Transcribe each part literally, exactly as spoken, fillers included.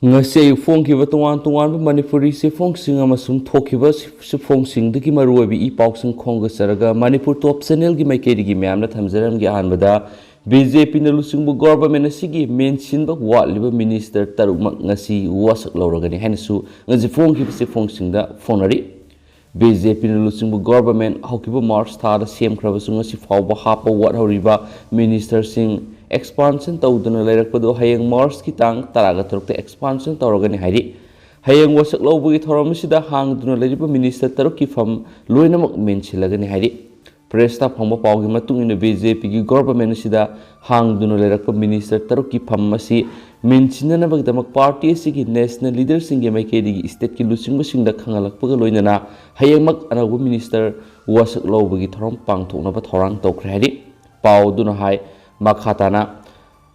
ꯉꯁꯤ ꯑꯌꯨꯛ ꯐꯣꯡꯈꯤꯕ ꯇꯣꯉꯥꯟ ꯇꯣꯉꯥꯟꯕ ꯃꯅꯤꯄꯨꯔꯤ ꯆꯦꯐꯣꯡꯁꯤꯡ ꯑꯃꯁꯨꯡ ꯊꯣꯛꯈꯤꯕ ꯆꯦꯐꯣꯡꯁꯤꯡꯗꯒꯤ ꯃꯔꯨꯑꯣꯏꯕ ꯏ ꯄꯥꯎꯁꯤꯡ ꯈꯣꯝꯒꯠꯆꯔꯒ ꯃꯅꯤꯄꯨꯔ ꯇꯣꯞ ꯆꯦꯅꯦꯜꯒꯤ ꯃꯥꯏꯀꯩꯗꯒꯤ ꯃꯌꯥꯝꯅ ꯊꯝꯖꯔꯝꯒꯦ꯫ ꯑꯍꯥꯟꯕꯗ, ꯕꯤ ꯖꯦ ꯄꯤꯅ ꯂꯨꯆꯤꯡꯕ ꯒꯣꯚꯔꯟꯃꯦꯟ ꯑꯁꯤꯒꯤ ꯃꯦꯟꯁꯤꯟꯕ ꯋꯥꯠꯂꯤꯕ ꯃꯤꯅꯤꯁꯇꯔ ꯇꯔꯨꯛꯃꯛ ꯉꯁꯤ ꯋꯥꯁꯛ ꯂꯧꯔꯒꯅꯤ ꯍꯥꯏꯅꯁꯨ ꯉꯁꯤ ꯐꯣꯡꯈꯤꯕ ꯆꯦꯐꯣꯡꯁꯤꯡꯗ ꯐꯣꯡꯅꯔꯤ꯫ ꯕꯤ ꯖꯦ ꯄꯤꯅ ꯂꯨꯆꯤꯡꯕ ꯒꯣꯚꯔꯟꯃꯦꯟ ꯍꯧꯈꯤꯕ ꯃꯥꯔꯆ ꯊꯥꯗ ꯁꯦꯝꯈ꯭ꯔꯕꯁꯨ ꯉꯁꯤ ꯐꯥꯎꯕ ꯍꯥꯞꯄ ꯋꯥꯠꯍꯧꯔꯤꯕ ꯃꯤꯅꯤꯁꯇꯔꯁꯤꯡ ꯑꯦꯛꯁꯄꯥꯟꯁꯟ ꯇꯧꯗꯨꯅ ꯂꯩꯔꯛꯄꯗꯨ ꯍꯌꯦꯡ ꯃꯥꯔꯆꯀꯤ ꯇꯥꯡ ꯇꯔꯥꯒ ꯇꯔꯨꯛꯇ ꯑꯦꯛꯁꯄꯥꯟꯁꯟ ꯇꯧꯔꯒꯅꯤ ꯍꯥꯏꯔꯤ꯫ ꯍꯌꯦꯡ ꯋꯥꯁꯛ ꯂꯧꯕꯒꯤ ꯊꯧꯔꯝ ꯑꯁꯤꯗ ꯍꯥꯡꯗꯨꯅ ꯂꯩꯔꯤꯕ ꯃꯤꯅꯤꯁꯇꯔ ꯇꯔꯨꯛꯀꯤ ꯐꯝ ꯂꯣꯏꯅꯃꯛ ꯃꯦꯟꯁꯤꯜꯂꯒꯅꯤ ꯍꯥꯏꯔꯤ꯫ ꯄ꯭ꯔꯦꯁꯇ ꯐꯪꯕ ꯄꯥꯎꯒꯤ ꯃꯇꯨꯡ ꯏꯟꯅ, ꯕꯤ ꯖꯦ ꯄꯤꯒꯤ ꯒꯣꯚꯔꯟꯃꯦꯟ ꯑꯁꯤꯗ ꯍꯥꯡꯗꯨꯅ ꯂꯩꯔꯛꯄ ꯃꯤꯅꯤꯁꯇꯔ ꯇꯔꯨꯛꯀꯤ ꯐꯝ ꯑꯁꯤ ꯃꯦꯟꯁꯤꯟꯅꯅꯕꯒꯤꯗꯃꯛ ꯄꯥꯔꯇꯤ ꯑꯁꯤꯒꯤ ꯅꯦꯁꯅꯦꯜ ꯂꯤꯗꯔꯁꯤꯡꯒꯤ ꯃꯥꯏꯀꯩꯗꯒꯤ ꯁ꯭ꯇꯦꯠꯀꯤ ꯂꯨꯆꯤꯡꯕꯁꯤꯡꯗ ꯈꯪꯍꯜꯂꯛꯄꯒ ꯂꯣꯏꯅꯅ ꯍꯌꯦꯡꯃꯛ ꯑꯅꯧꯕ ꯃꯤꯅꯤꯁꯇꯔ ꯋꯥꯁꯛ ꯂꯧꯕꯒꯤ ꯊꯧꯔꯝ ꯄꯥꯡꯊꯣꯛꯅꯕ ꯊꯧꯔꯥꯡ ꯇꯧꯈ꯭ꯔꯦ ꯍꯥꯏꯔꯤ꯫ ꯄꯥꯎ ꯑꯗꯨꯅ ꯍꯥꯏ, ꯃꯈꯥ ꯇꯥꯅ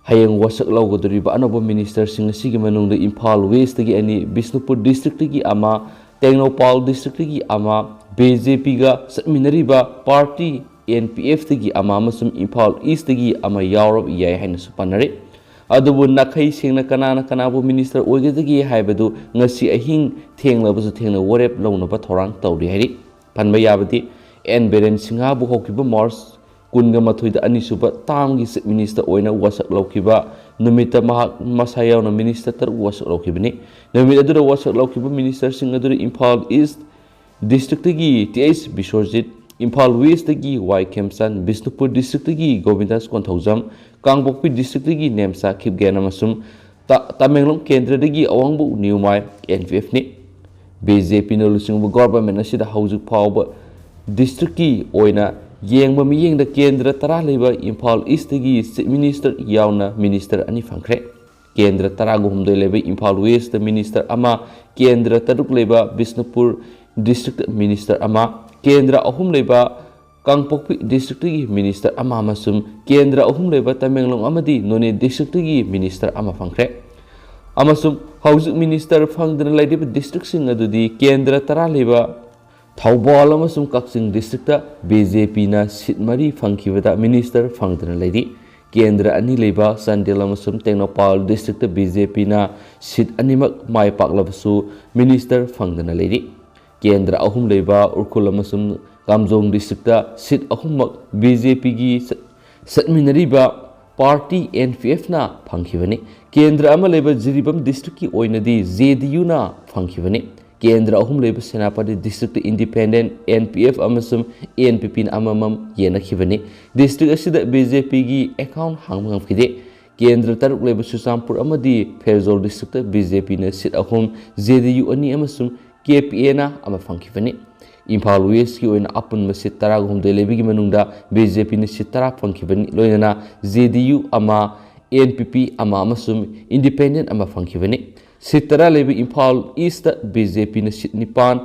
ꯍꯌꯦꯡ ꯋꯥꯁꯛ ꯂꯧꯒꯗꯧꯔꯤꯕ ꯑꯅꯧꯕ ꯃꯤꯅꯤꯁꯇꯔꯁꯤꯡ ꯑꯁꯤꯒꯤ ꯃꯅꯨꯡꯗ ꯏꯝꯐꯥꯜ ꯋꯦꯁꯇꯒꯤ ꯑꯅꯤ, ꯕꯤꯁꯅꯨꯄꯨꯔ ꯗꯤꯁꯇ꯭ꯔꯤꯛꯇꯒꯤ ꯑꯃ, ꯇꯦꯡꯅꯧꯄꯥꯜ ꯗꯤꯁꯇ꯭ꯔꯤꯛꯇꯒꯤ ꯑꯃ, ꯕꯤ ꯖꯦ ꯄꯤꯒ ꯆꯠꯃꯤꯟꯅꯔꯤꯕ ꯄꯥꯔꯇꯤ ꯑꯦꯟ ꯄꯤ ꯑꯦꯐꯇꯒꯤ ꯑꯃ ꯑꯃꯁꯨꯡ ꯏꯝꯐꯥꯜ ꯏꯁꯇꯒꯤ ꯑꯃ ꯌꯥꯎꯔꯕ ꯌꯥꯏ ꯍꯥꯏꯅꯁꯨ ꯄꯟꯅꯔꯤ꯫ ꯑꯗꯨꯕꯨ ꯅꯥꯈꯩ ꯁꯦꯡꯅ ꯀꯅꯥꯅ ꯀꯅꯥꯕꯨ ꯃꯤꯅꯤꯁꯇꯔ ꯑꯣꯏꯒꯗꯒꯦ ꯍꯥꯏꯕꯗꯨ ꯉꯁꯤ ꯑꯍꯤꯡ ꯊꯦꯡꯂꯕꯁꯨ ꯊꯦꯡꯅ ꯋꯥꯔꯦꯞ ꯂꯧꯅꯕ ꯊꯧꯔꯥꯡ ꯇꯧꯔꯤ ꯍꯥꯏꯔꯤ꯫ ꯄꯟꯕ ꯌꯥꯕꯗꯤ, ꯑꯦꯟ ꯕꯤꯔꯦꯟ ꯁꯤꯡꯍꯕꯨ ꯍꯧꯈꯤꯕ ꯃꯥꯔꯆ ꯀꯨꯟꯒ ꯃꯥꯊꯣꯏꯗ ꯑꯅꯤꯁꯨꯕ ꯇꯥꯝꯒꯤ ꯆꯤꯐ ꯃꯤꯅꯤꯁꯇꯔ ꯑꯣꯏꯅ ꯋꯥꯁꯛ ꯂꯧꯈꯤꯕ ꯅꯨꯃꯤꯠꯇ ꯃꯍꯥꯛ ꯃꯁꯥ ꯌꯥꯎꯅ ꯃꯤꯅꯤꯁꯇꯔ ꯇꯔꯨꯛ ꯋꯥꯁꯛ ꯂꯧꯈꯤꯕꯅꯤ꯫ ꯅꯨꯃꯤꯠ ꯑꯗꯨꯗ ꯋꯥꯁꯛ ꯂꯧꯈꯤꯕ ꯃꯤꯅꯤꯁꯇꯔꯁꯤꯡ ꯑꯗꯨꯗꯤ ꯏꯝꯐꯥꯜ ꯏꯁ ꯗꯤꯁꯇ꯭ꯔꯤꯛꯇꯒꯤ ꯇꯤ ꯑꯩꯆ ꯕꯤꯁ꯭ꯋꯔꯖꯤꯠ, ꯏꯝꯐꯥꯜ ꯋꯦꯁꯇꯒꯤ ꯋꯥꯏ ꯈꯦꯝꯆꯥꯟ, ꯕꯤꯁꯅꯨꯄꯨꯔ ꯗꯤꯁꯇ꯭ꯔꯤꯛꯇꯒꯤ ꯒꯣꯕꯤꯟꯗꯥꯁ ꯀꯣꯟꯊꯧꯖꯝ, ꯀꯥꯡꯄꯣꯛꯄꯤ ꯗꯤꯁꯇ꯭ꯔꯤꯛꯇꯒꯤ ꯅꯦꯝꯆꯥ ꯈꯤꯞꯒꯦꯟ ꯑꯃꯁꯨꯡ ꯇ-, ꯇꯃꯦꯡꯂꯣꯡ ꯀꯦꯟꯗ꯭ꯔꯗꯒꯤ ꯑꯋꯥꯡꯕꯧ ꯅ꯭ꯌꯨꯃꯥꯏ, ꯑꯦꯟ ꯄꯤ ꯑꯦꯐꯅꯤ꯫ ꯕꯤ ꯖꯦ ꯄꯤꯅ ꯂꯨꯆꯤꯡꯕ ꯒꯣꯚꯔꯟꯃꯦꯟ ꯑꯁꯤꯗ ꯍꯧꯖꯤꯛ ꯐꯥꯎꯕ ꯗꯤꯁꯇ꯭ꯔꯤꯛꯀꯤ ꯑꯣꯏꯅ ꯌꯦꯡꯕ ꯃꯤꯠꯌꯦꯡꯗ ꯀꯦꯟꯗ꯭ꯔ ꯇꯔꯥ ꯂꯩꯕ ꯏꯝꯐꯥꯜ ꯏꯁꯇꯒꯤ ꯆꯤꯐ ꯃꯤꯅꯤꯁꯇꯔ ꯌꯥꯎꯅ ꯃꯤꯅꯤꯁꯇꯔ ꯑꯅꯤ ꯐꯪꯈ꯭ꯔꯦ꯫ ꯀꯦꯟꯗ꯭ꯔ ꯇꯔꯥꯒ ꯍꯨꯝꯗꯣꯏ ꯂꯩꯕ ꯏꯝꯐꯥꯜ ꯋꯦꯁꯇ ꯃꯤꯅꯤꯁꯇꯔ ꯑꯃ, ꯀꯦꯟꯗ꯭ꯔ ꯇꯔꯨꯛ ꯂꯩꯕ ꯕꯤꯁꯅꯨꯄꯨꯔ ꯗꯤꯁꯇ꯭ꯔꯤꯛꯇ ꯃꯤꯅꯤꯁꯇꯔ ꯑꯃ, ꯀꯦꯟꯗ꯭ꯔ ꯑꯍꯨꯝ ꯂꯩꯕ ꯀꯥꯡꯄꯣꯛꯄꯤ ꯗꯤꯁꯇ꯭ꯔꯤꯛꯇꯒꯤ ꯃꯤꯅꯤꯁꯇꯔ ꯑꯃ ꯑꯃꯁꯨꯡ ꯀꯦꯟꯗ꯭ꯔ ꯑꯍꯨꯝ ꯂꯩꯕ ꯇꯃꯦꯡꯂꯣꯡ ꯑꯃꯗꯤ ꯅꯣꯅꯦ ꯗꯤꯁꯇ꯭ꯔꯤꯛꯇꯒꯤ ꯃꯤꯅꯤꯁꯇꯔ ꯑꯃ ꯐꯪꯈ꯭ꯔꯦ꯫ ꯑꯃꯁꯨꯡ ꯍꯧꯖꯤꯛ ꯃꯤꯅꯤꯁꯇꯔ ꯐꯪꯗꯅ ꯂꯩꯔꯤꯕ ꯗꯤꯁꯇ꯭ꯔꯤꯛꯁꯤꯡ ꯑꯗꯨꯗꯤ ꯀꯦꯟꯗ꯭ꯔ ꯇꯔꯥ ꯂꯩꯕ ꯊꯧꯕꯥꯜ ꯑꯃꯁꯨꯡ ꯀꯛꯆꯤꯡ ꯗꯤꯁꯇ꯭ꯔꯤꯛꯇ ꯕꯤ ꯖꯦ ꯄꯤꯅ ꯁꯤꯠ ꯃꯔꯤ ꯐꯪꯈꯤꯕꯗ ꯃꯤꯅꯤꯁꯇꯔ ꯐꯪꯗꯅ ꯂꯩꯔꯤ꯫ ꯀꯦꯟꯗ꯭ꯔ ꯑꯅꯤ ꯂꯩꯕ ꯆꯥꯟꯗꯦꯜ ꯑꯃꯁꯨꯡ ꯇꯦꯡꯅꯧꯄꯥꯜ ꯗꯤꯁꯇ꯭ꯔꯤꯛꯇ ꯕꯤ ꯖꯦ ꯄꯤꯅ ꯁꯤꯠ ꯑꯅꯤꯃꯛ ꯃꯥꯏ ꯄꯥꯛꯂꯕꯁꯨ ꯃꯤꯅꯤꯁꯇꯔ ꯐꯪꯗꯅ ꯂꯩꯔꯤ꯫ ꯀꯦꯟꯗ꯭ꯔ ꯑꯍꯨꯝ ꯂꯩꯕ ꯎꯈ꯭ꯔꯨꯜ ꯑꯃꯁꯨꯡ ꯀꯥꯝꯖꯣꯡ ꯗꯤꯁꯇ꯭ꯔꯤꯛꯇ ꯁꯤꯠ ꯑꯍꯨꯝꯃꯛ ꯕꯤ ꯖꯦ ꯄꯤꯒꯤ ꯆꯠꯃꯤꯟꯅꯔꯤꯕ ꯄꯥꯔꯇꯤ ꯑꯦꯟ ꯄꯤ ꯑꯦꯐꯅ ꯐꯪꯈꯤꯕꯅꯤ꯫ ꯀꯦꯟꯗ꯭ꯔ ꯑꯃ ꯂꯩꯕ ꯖꯤꯔꯤꯕꯥꯝ ꯗꯤꯁꯇ꯭ꯔꯤꯛꯀꯤ ꯑꯣꯏꯅꯗꯤ ꯖꯦ ꯗꯤ ꯌꯨꯅ ꯐꯪꯈꯤꯕꯅꯤ꯫ ꯀꯦꯟꯗ꯭ꯔ ꯑꯍꯨꯝ ꯂꯩꯕ Senapati district independent, N P F ꯑꯃꯁꯨꯡ ꯑꯦꯟ ꯄꯤ ꯄꯤꯅ ꯑꯃꯃꯝ ꯌꯦꯟꯅꯈꯤꯕꯅꯤ꯫ ꯗꯤꯁꯇ꯭ꯔꯤꯛ ꯑꯁꯤꯗ ꯕꯤ ꯖꯦ ꯄꯤꯒꯤ ꯑꯦꯀꯥꯎꯟ ꯍꯥꯡꯕ ꯉꯝꯈꯤꯗꯦ꯫ ꯀꯦꯟꯗ꯭ꯔ ꯇꯔꯨꯛ ꯂꯩꯕ ꯆꯨꯔꯆꯥꯟꯄꯨꯔ ꯑꯃꯗꯤ ꯐꯦꯔꯖꯣꯜ ꯗꯤꯁꯇ꯭ꯔꯤꯛꯇ ꯕꯤ ꯖꯦ ꯄꯤꯅ ꯁꯤꯠ ꯑꯍꯨꯝ, ꯖꯦ ꯗꯤ ꯌꯨ ꯑꯅꯤ ꯑꯃꯁꯨꯡ ꯀꯦ ꯄꯤ ꯑꯦꯅ ꯑꯃ ꯐꯪꯈꯤꯕꯅꯤ꯫ ꯏꯝꯐꯥꯜ ꯋꯦꯁꯀꯤ ꯑꯣꯏꯅ ꯑꯄꯨꯟꯕ ꯁꯤꯠ ꯇꯔꯥꯒ ꯍꯨꯝꯗꯣꯏ ꯂꯩꯕꯒꯤ ꯃꯅꯨꯡꯗ ꯕꯤ ꯖꯦ ꯄꯤꯅ ꯁꯤꯠ ꯇꯔꯥ ꯐꯪꯈꯤꯕꯅꯤ, ꯂꯣꯏꯅꯅ ꯖꯦ ꯗꯤ ꯌꯨ ꯑꯃ, ꯑꯦꯟ ꯄꯤ ꯄꯤ ꯑꯃ ꯑꯃꯁꯨꯡ ꯏꯟꯗꯤꯄꯦꯟꯗꯦꯟ ꯑꯃ ꯐꯪꯈꯤꯕꯅꯤ꯫ ꯁꯤꯠ ꯇꯔꯥ ꯂꯩꯕ ꯏꯝꯐꯥꯜ ꯏꯁꯇ ꯕꯤ ꯖꯦ ꯄꯤꯅ ꯁꯤꯠ ꯅꯤꯄꯥꯟ,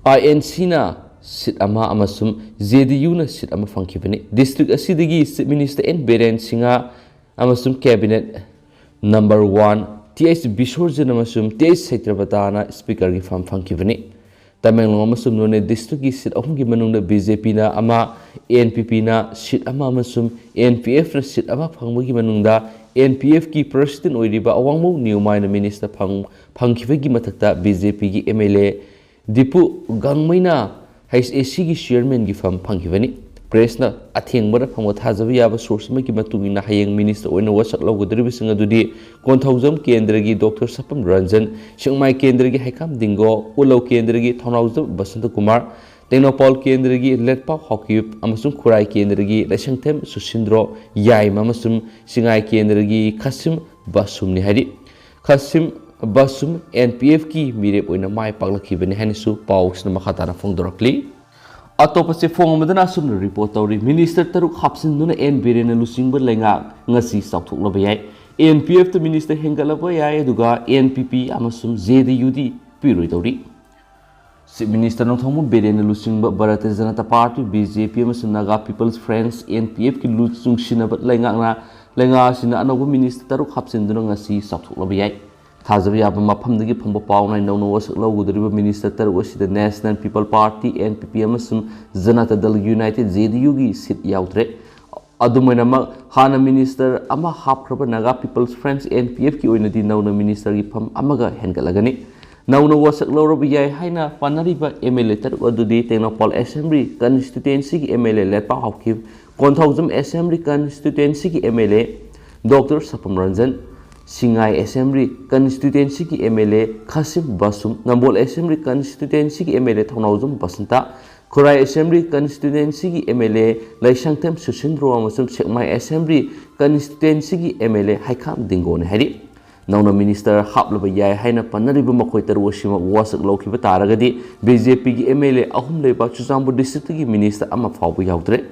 ꯑꯥꯏ ꯑꯦꯟ ꯁꯤꯅ ꯁꯤꯠ ꯑꯃ ꯑꯃꯁꯨꯡ ꯖꯦ ꯗꯤ ꯌꯨꯅ ꯁꯤꯠ ꯑꯃ ꯐꯪꯈꯤꯕꯅꯤ꯫ ꯗꯤꯁꯇ꯭ꯔꯤꯛ ꯑꯁꯤꯗꯒꯤ chief minister N Biren Singh ꯑꯃꯁꯨꯡ cabinet number one T H Biswajit ꯑꯃꯁꯨꯡ ꯇꯤ ꯑꯩꯆ ꯁꯩꯇ꯭ꯔꯕꯇꯥꯅ ꯁ꯭ꯄꯤꯀꯔꯒꯤ ꯐꯝ ꯐꯪꯈꯤꯕꯅꯤ꯫ ꯇꯃꯦꯡꯂꯣꯡ ꯑꯃꯁꯨꯡ ꯅꯣꯅꯦ ꯗꯤꯁꯇ꯭ꯔꯤꯛꯀꯤ ꯁꯤꯠ ꯑꯍꯨꯝꯒꯤ ꯃꯅꯨꯡꯗ ꯕꯤ ꯖꯦ ꯄꯤꯅ ꯑꯃ, ꯑꯦꯟ ꯄꯤ ꯄꯤꯅ ꯁꯤꯠ ꯑꯃ ꯑꯃꯁꯨꯡ ꯑꯦꯟ ꯄꯤ ꯑꯦꯐꯅ ꯁꯤꯠ ꯑꯃ ꯐꯪꯕꯒꯤ ꯃꯅꯨꯡꯗ ꯑꯦꯟ ꯄꯤ ꯑꯦꯐꯀꯤ ꯄ꯭ꯔꯁꯤꯗꯦꯟ ꯑꯣꯏꯔꯤꯕ ꯑꯋꯥꯡꯃꯧ ꯅꯤꯌꯨꯃꯥꯏꯅ ꯃꯤꯅꯤꯁꯇꯔ ꯐꯪ-, ꯐꯪꯈꯤꯕꯒꯤ ꯃꯊꯛꯇ ꯕꯤ ꯖꯦ ꯄꯤꯒꯤ ꯑꯦꯝ ꯑꯦꯜ ꯑꯦ ꯗꯤꯄꯨ ꯒꯥꯡꯃꯩꯅ ꯍꯩꯆ ꯑꯦ ꯁꯤꯒꯤ ꯆꯤꯌꯔꯃꯦꯟꯒꯤ ꯐꯝ ꯐꯪꯈꯤꯕꯅꯤ꯫ ꯄ꯭ꯔꯦꯁꯅ ꯑꯊꯦꯡꯕꯗ ꯐꯪꯕ ꯊꯥꯖꯕ ꯌꯥꯕ ꯁꯣꯔꯁ ꯑꯃꯒꯤ ꯃꯇꯨꯡ ꯏꯟꯅ ꯍꯌꯦꯡ ꯃꯤꯅꯤꯁꯇꯔ ꯑꯣꯏꯅ ꯋꯥꯁꯛ ꯂꯧꯒꯗꯧꯔꯤꯕꯁꯤꯡ ꯑꯗꯨꯗꯤ ꯀꯣꯟꯊꯧꯖꯝ ꯀꯦꯟꯗ꯭ꯔꯒꯤ ꯗꯣꯛꯇꯔ ꯁꯄꯝ ꯔꯟꯖꯟ, ꯁꯦꯛꯃꯥꯏ ꯀꯦꯟꯗ꯭ꯔꯒꯤ ꯍꯩꯀꯥꯝ ꯗꯤꯡꯒꯣ, ꯎꯂꯧ ꯀꯦꯟꯗ꯭ꯔꯒꯤ ꯊꯧꯅꯥꯎꯖꯝ ꯕꯁꯟꯇ ꯀꯨꯃꯥꯔ, ꯇꯦꯡꯅꯧꯄꯥꯜ ꯀꯦꯟꯗ꯭ꯔꯒꯤ ꯂꯦꯠꯄꯥꯎ ꯍꯥꯎꯀꯤꯞ ꯑꯃꯁꯨꯡ ꯈꯨꯔꯥꯏ ꯀꯦꯟꯗ꯭ꯔꯒꯤ ꯂꯩꯁꯪꯊꯦꯝ ꯁꯨꯁꯤꯟꯗ꯭ꯔꯣ ꯌꯥꯏꯃ ꯑꯃꯁꯨꯡ ꯁꯤꯡꯉꯥꯏ ꯀꯦꯟꯗ꯭ꯔꯒꯤ ꯈꯥꯁꯤꯝ ꯕꯥꯁꯨꯝꯅꯤ ꯍꯥꯏꯔꯤ꯫ ꯈꯥꯁꯤꯝ ꯕꯥꯁꯨꯝ ꯑꯦꯟ ꯄꯤ ꯑꯦꯐꯀꯤ ꯃꯤꯔꯦꯞ ꯑꯣꯏꯅ ꯃꯥꯏ ꯄꯥꯛꯂꯛꯈꯤꯕꯅꯤ ꯍꯥꯏꯅꯁꯨ ꯄꯥꯎꯁꯤꯅ ꯃꯈꯥ ꯇꯥꯅ ꯐꯣꯡꯗꯣꯔꯛꯂꯤ꯫ ꯑꯇꯣꯞꯄ ꯆꯦꯐꯣꯡ ꯑꯃꯗꯅ ꯑꯁꯨꯝꯅ ꯔꯤꯄꯣꯔꯠ ꯇꯧꯔꯤ, ꯃꯤꯅꯤꯁꯇꯔ ꯇꯔꯨꯛ ꯍꯥꯞꯆꯤꯟꯗꯨꯅ ꯑꯦꯟ ꯕꯤꯔꯦꯟꯅ ꯂꯨꯆꯤꯡꯕ ꯂꯩꯉꯥꯛ ꯉꯁꯤ ꯆꯥꯎꯊꯣꯛꯂꯕ ꯌꯥꯏ꯫ ꯑꯦꯟ ꯄꯤ ꯑꯦꯐꯇ ꯃꯤꯅꯤꯁꯇꯔ ꯍꯦꯟꯒꯠꯂꯕ ꯌꯥꯏ, ꯑꯗꯨꯒ ꯑꯦꯟ ꯄꯤ ꯄꯤ ꯑꯃꯁꯨꯡ ꯖꯦ ꯗꯤ ꯌꯨꯗꯤ ꯄꯤꯔꯣꯏꯗꯧꯔꯤ꯫ ꯆꯤꯐ ꯃꯤꯅꯤꯁꯇꯔ ꯅꯣꯡꯊꯣꯝꯕꯝ ꯕꯤꯔꯦꯟꯅ ꯂꯨꯆꯤꯡꯕ Bharatiya Janata party, B J P, ꯑꯃꯁꯨꯡ Naga peoples front, N P ꯑꯦꯐꯀꯤ ꯂꯨ ꯆꯨꯡꯁꯤꯟꯅꯕ ꯂꯩꯉꯥꯛꯅ ꯂꯩꯉꯥꯛ ꯑꯁꯤꯅ ꯑꯅꯧꯕ ꯃꯤꯅꯤꯁꯇꯔ ꯇꯔꯨꯛ ꯍꯥꯞꯆꯤꯟꯗꯨꯅ ꯉꯁꯤ ꯆꯥꯎꯊꯣꯛꯂꯕ ꯌꯥꯏ꯫ ꯊꯥꯖꯕ ꯌꯥꯕ ꯃꯐꯝꯗꯒꯤ ꯐꯪꯕ ꯄꯥꯎꯅ ꯅꯧꯅ ꯋꯥꯁꯛ ꯂꯧꯒꯗꯧꯔꯤꯕ ꯃꯤꯅꯤꯁꯇꯔ ꯇꯔꯨꯛ ꯑꯁꯤꯗ national people party, N P P, ꯑꯃꯁꯨꯡ ꯖꯅꯇꯥ ꯗꯜ ꯌꯨꯅꯥꯏꯇꯦꯗ, ꯖꯦ ꯗꯤ ꯌꯨꯒꯤ ꯁꯤꯠ ꯌꯥꯎꯗ꯭ꯔꯦ꯫ ꯑꯗꯨꯝ ꯑꯣꯏꯅꯃꯛ, ꯍꯥꯟꯅ ꯃꯤꯅꯤꯁꯇꯔ ꯑꯃ ꯍꯥꯞꯈ꯭ꯔꯕ Naga peoples front, N P ꯑꯦꯐꯀꯤ ꯑꯣꯏꯅꯗꯤ ꯅꯧꯅ ꯃꯤꯅꯤꯁꯇꯔꯒꯤ ꯐꯝ ꯑꯃꯒ ꯍꯦꯟꯒꯠꯂꯒꯅꯤ꯫ ꯅꯧꯅ ꯋꯥꯁꯛ ꯂꯧꯔꯕ ꯌꯥꯏ ꯍꯥꯏꯅ ꯄꯥꯅꯔꯤꯕ ꯑꯦꯝ ꯑꯦꯜ ꯑꯦ ꯇꯔꯨꯛ ꯑꯗꯨꯗꯤ ꯇꯦꯡꯅꯧꯄꯥꯜ ꯑꯦꯁꯦꯝꯕ꯭ꯂꯤ ꯀꯟꯁꯇꯤꯇ꯭ꯋꯦꯟꯁꯤꯒꯤ M L A Letpao Haokip, Konthoujam assembly ꯀꯟꯁꯇꯤꯇ꯭ꯋꯦꯟꯁꯤꯒꯤ M L A doctor Sapam Ranjan, Chingai assembly ꯀꯟꯁꯇꯤꯇ꯭ꯋꯦꯟꯁꯤꯒꯤ M L A Khashim Vashum, Nambol assembly ꯀꯟꯁꯇꯤꯇ꯭ꯋꯦꯟꯁꯤꯒꯤ M L A Thounaojam Basanta, Khurai assembly ꯀꯟꯁꯇꯤꯇ꯭ꯋꯦꯟꯁꯤꯒꯤ M L A Leishangthem Susindro ꯑꯃꯁꯨꯡ ꯁꯦꯛꯃꯥꯏ ꯑꯦꯁꯦꯝꯕ꯭ꯂꯤ ꯀꯟꯁꯇꯤꯇ꯭ꯋꯦꯟꯁꯤꯒꯤ ꯑꯦꯝ ꯑꯦꯜ ꯑꯦ ꯍꯩꯈꯥꯝ ꯗꯤꯡꯒꯣꯅꯤ ꯍꯥꯏꯔꯤ꯫ ꯅꯧꯅ ꯃꯤꯅꯤꯁꯇꯔ ꯍꯥꯞꯂꯕ ꯌꯥꯏ ꯍꯥꯏꯅ ꯄꯟꯅꯔꯤꯕ ꯃꯈꯣꯏ ꯇꯔꯨꯛ ꯑꯁꯤꯃꯛ ꯋꯥꯁꯛ ꯂꯧꯈꯤꯕ ꯇꯥꯔꯒꯗꯤ, ꯕꯤ ꯖꯦ ꯄꯤꯒꯤ ꯑꯦꯝ ꯑꯦꯜ ꯑꯦ ꯑꯍꯨꯝ ꯂꯩꯕ ꯆꯨꯔꯆꯥꯟꯄꯨꯔ ꯗꯤꯁꯇ꯭ꯔꯤꯛꯇꯒꯤ ꯃꯤꯅꯤꯁꯇꯔ ꯑꯃ ꯐꯥꯎꯕ ꯌꯥꯎꯗ꯭ꯔꯦ꯫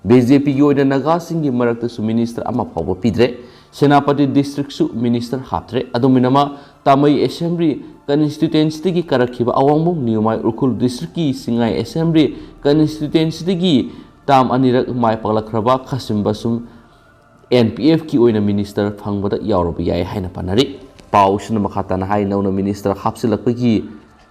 ꯕꯤ ꯖꯦ ꯄꯤꯒꯤ ꯑꯣꯏꯅ ꯅꯥꯒꯥꯁꯤꯡꯒꯤ ꯃꯔꯛꯇꯁꯨ ꯃꯤꯅꯤꯁꯇꯔ ꯑꯃ ꯐꯥꯎꯕ ꯄꯤꯗ꯭ꯔꯦ꯫ ꯁꯦꯅꯥꯄꯇꯤ ꯗꯤꯁꯇ꯭ꯔꯤꯛꯁꯨ ꯃꯤꯅꯤꯁꯇꯔ ꯍꯥꯞꯇ꯭ꯔꯦ꯫ ꯑꯗꯨꯝ ꯑꯣꯏꯅꯃꯛ, ꯇꯥꯃꯩ ꯑꯦꯁꯦꯝꯕ꯭ꯂꯤ ꯀꯟꯁꯇꯤꯇ꯭ꯋꯦꯟꯁꯤꯗꯒꯤ ꯀꯥꯔꯛꯈꯤꯕ ꯑꯋꯥꯡꯕꯨꯡ ꯅ꯭ꯌꯨ ꯃꯥꯏ ꯎꯈ꯭ꯔꯨꯜ ꯗꯤꯁꯇ꯭ꯔꯤꯛꯀꯤ ꯁꯤꯡꯉꯥꯏ ꯑꯦꯁꯦꯝꯕ꯭ꯂꯤ ꯀꯟꯁꯇꯤꯇ꯭ꯋꯦꯟꯁꯤꯗꯒꯤ ꯇꯥꯝ ꯑꯅꯤꯔꯛ ꯃꯥꯏ ꯄꯥꯛꯂꯛꯈ꯭ꯔꯕ ꯈꯥꯁꯤꯝ ꯕꯥꯁꯨꯝ ꯑꯦꯟ ꯄꯤ ꯑꯦꯐꯀꯤ ꯑꯣꯏꯅ ꯃꯤꯅꯤꯁꯇꯔ ꯐꯪꯕꯗ ꯌꯥꯎꯔꯕ ꯌꯥꯏ ꯍꯥꯏꯅ ꯄꯥꯅꯔꯤ꯫ ꯄꯥꯎꯁꯤꯅ ꯃꯈꯥ ꯇꯥꯅ ꯍꯥꯏ, ꯅꯧꯅ ꯃꯤꯅꯤꯁꯇꯔ ꯍꯥꯞꯆꯤꯜꯂꯛꯄꯒꯤ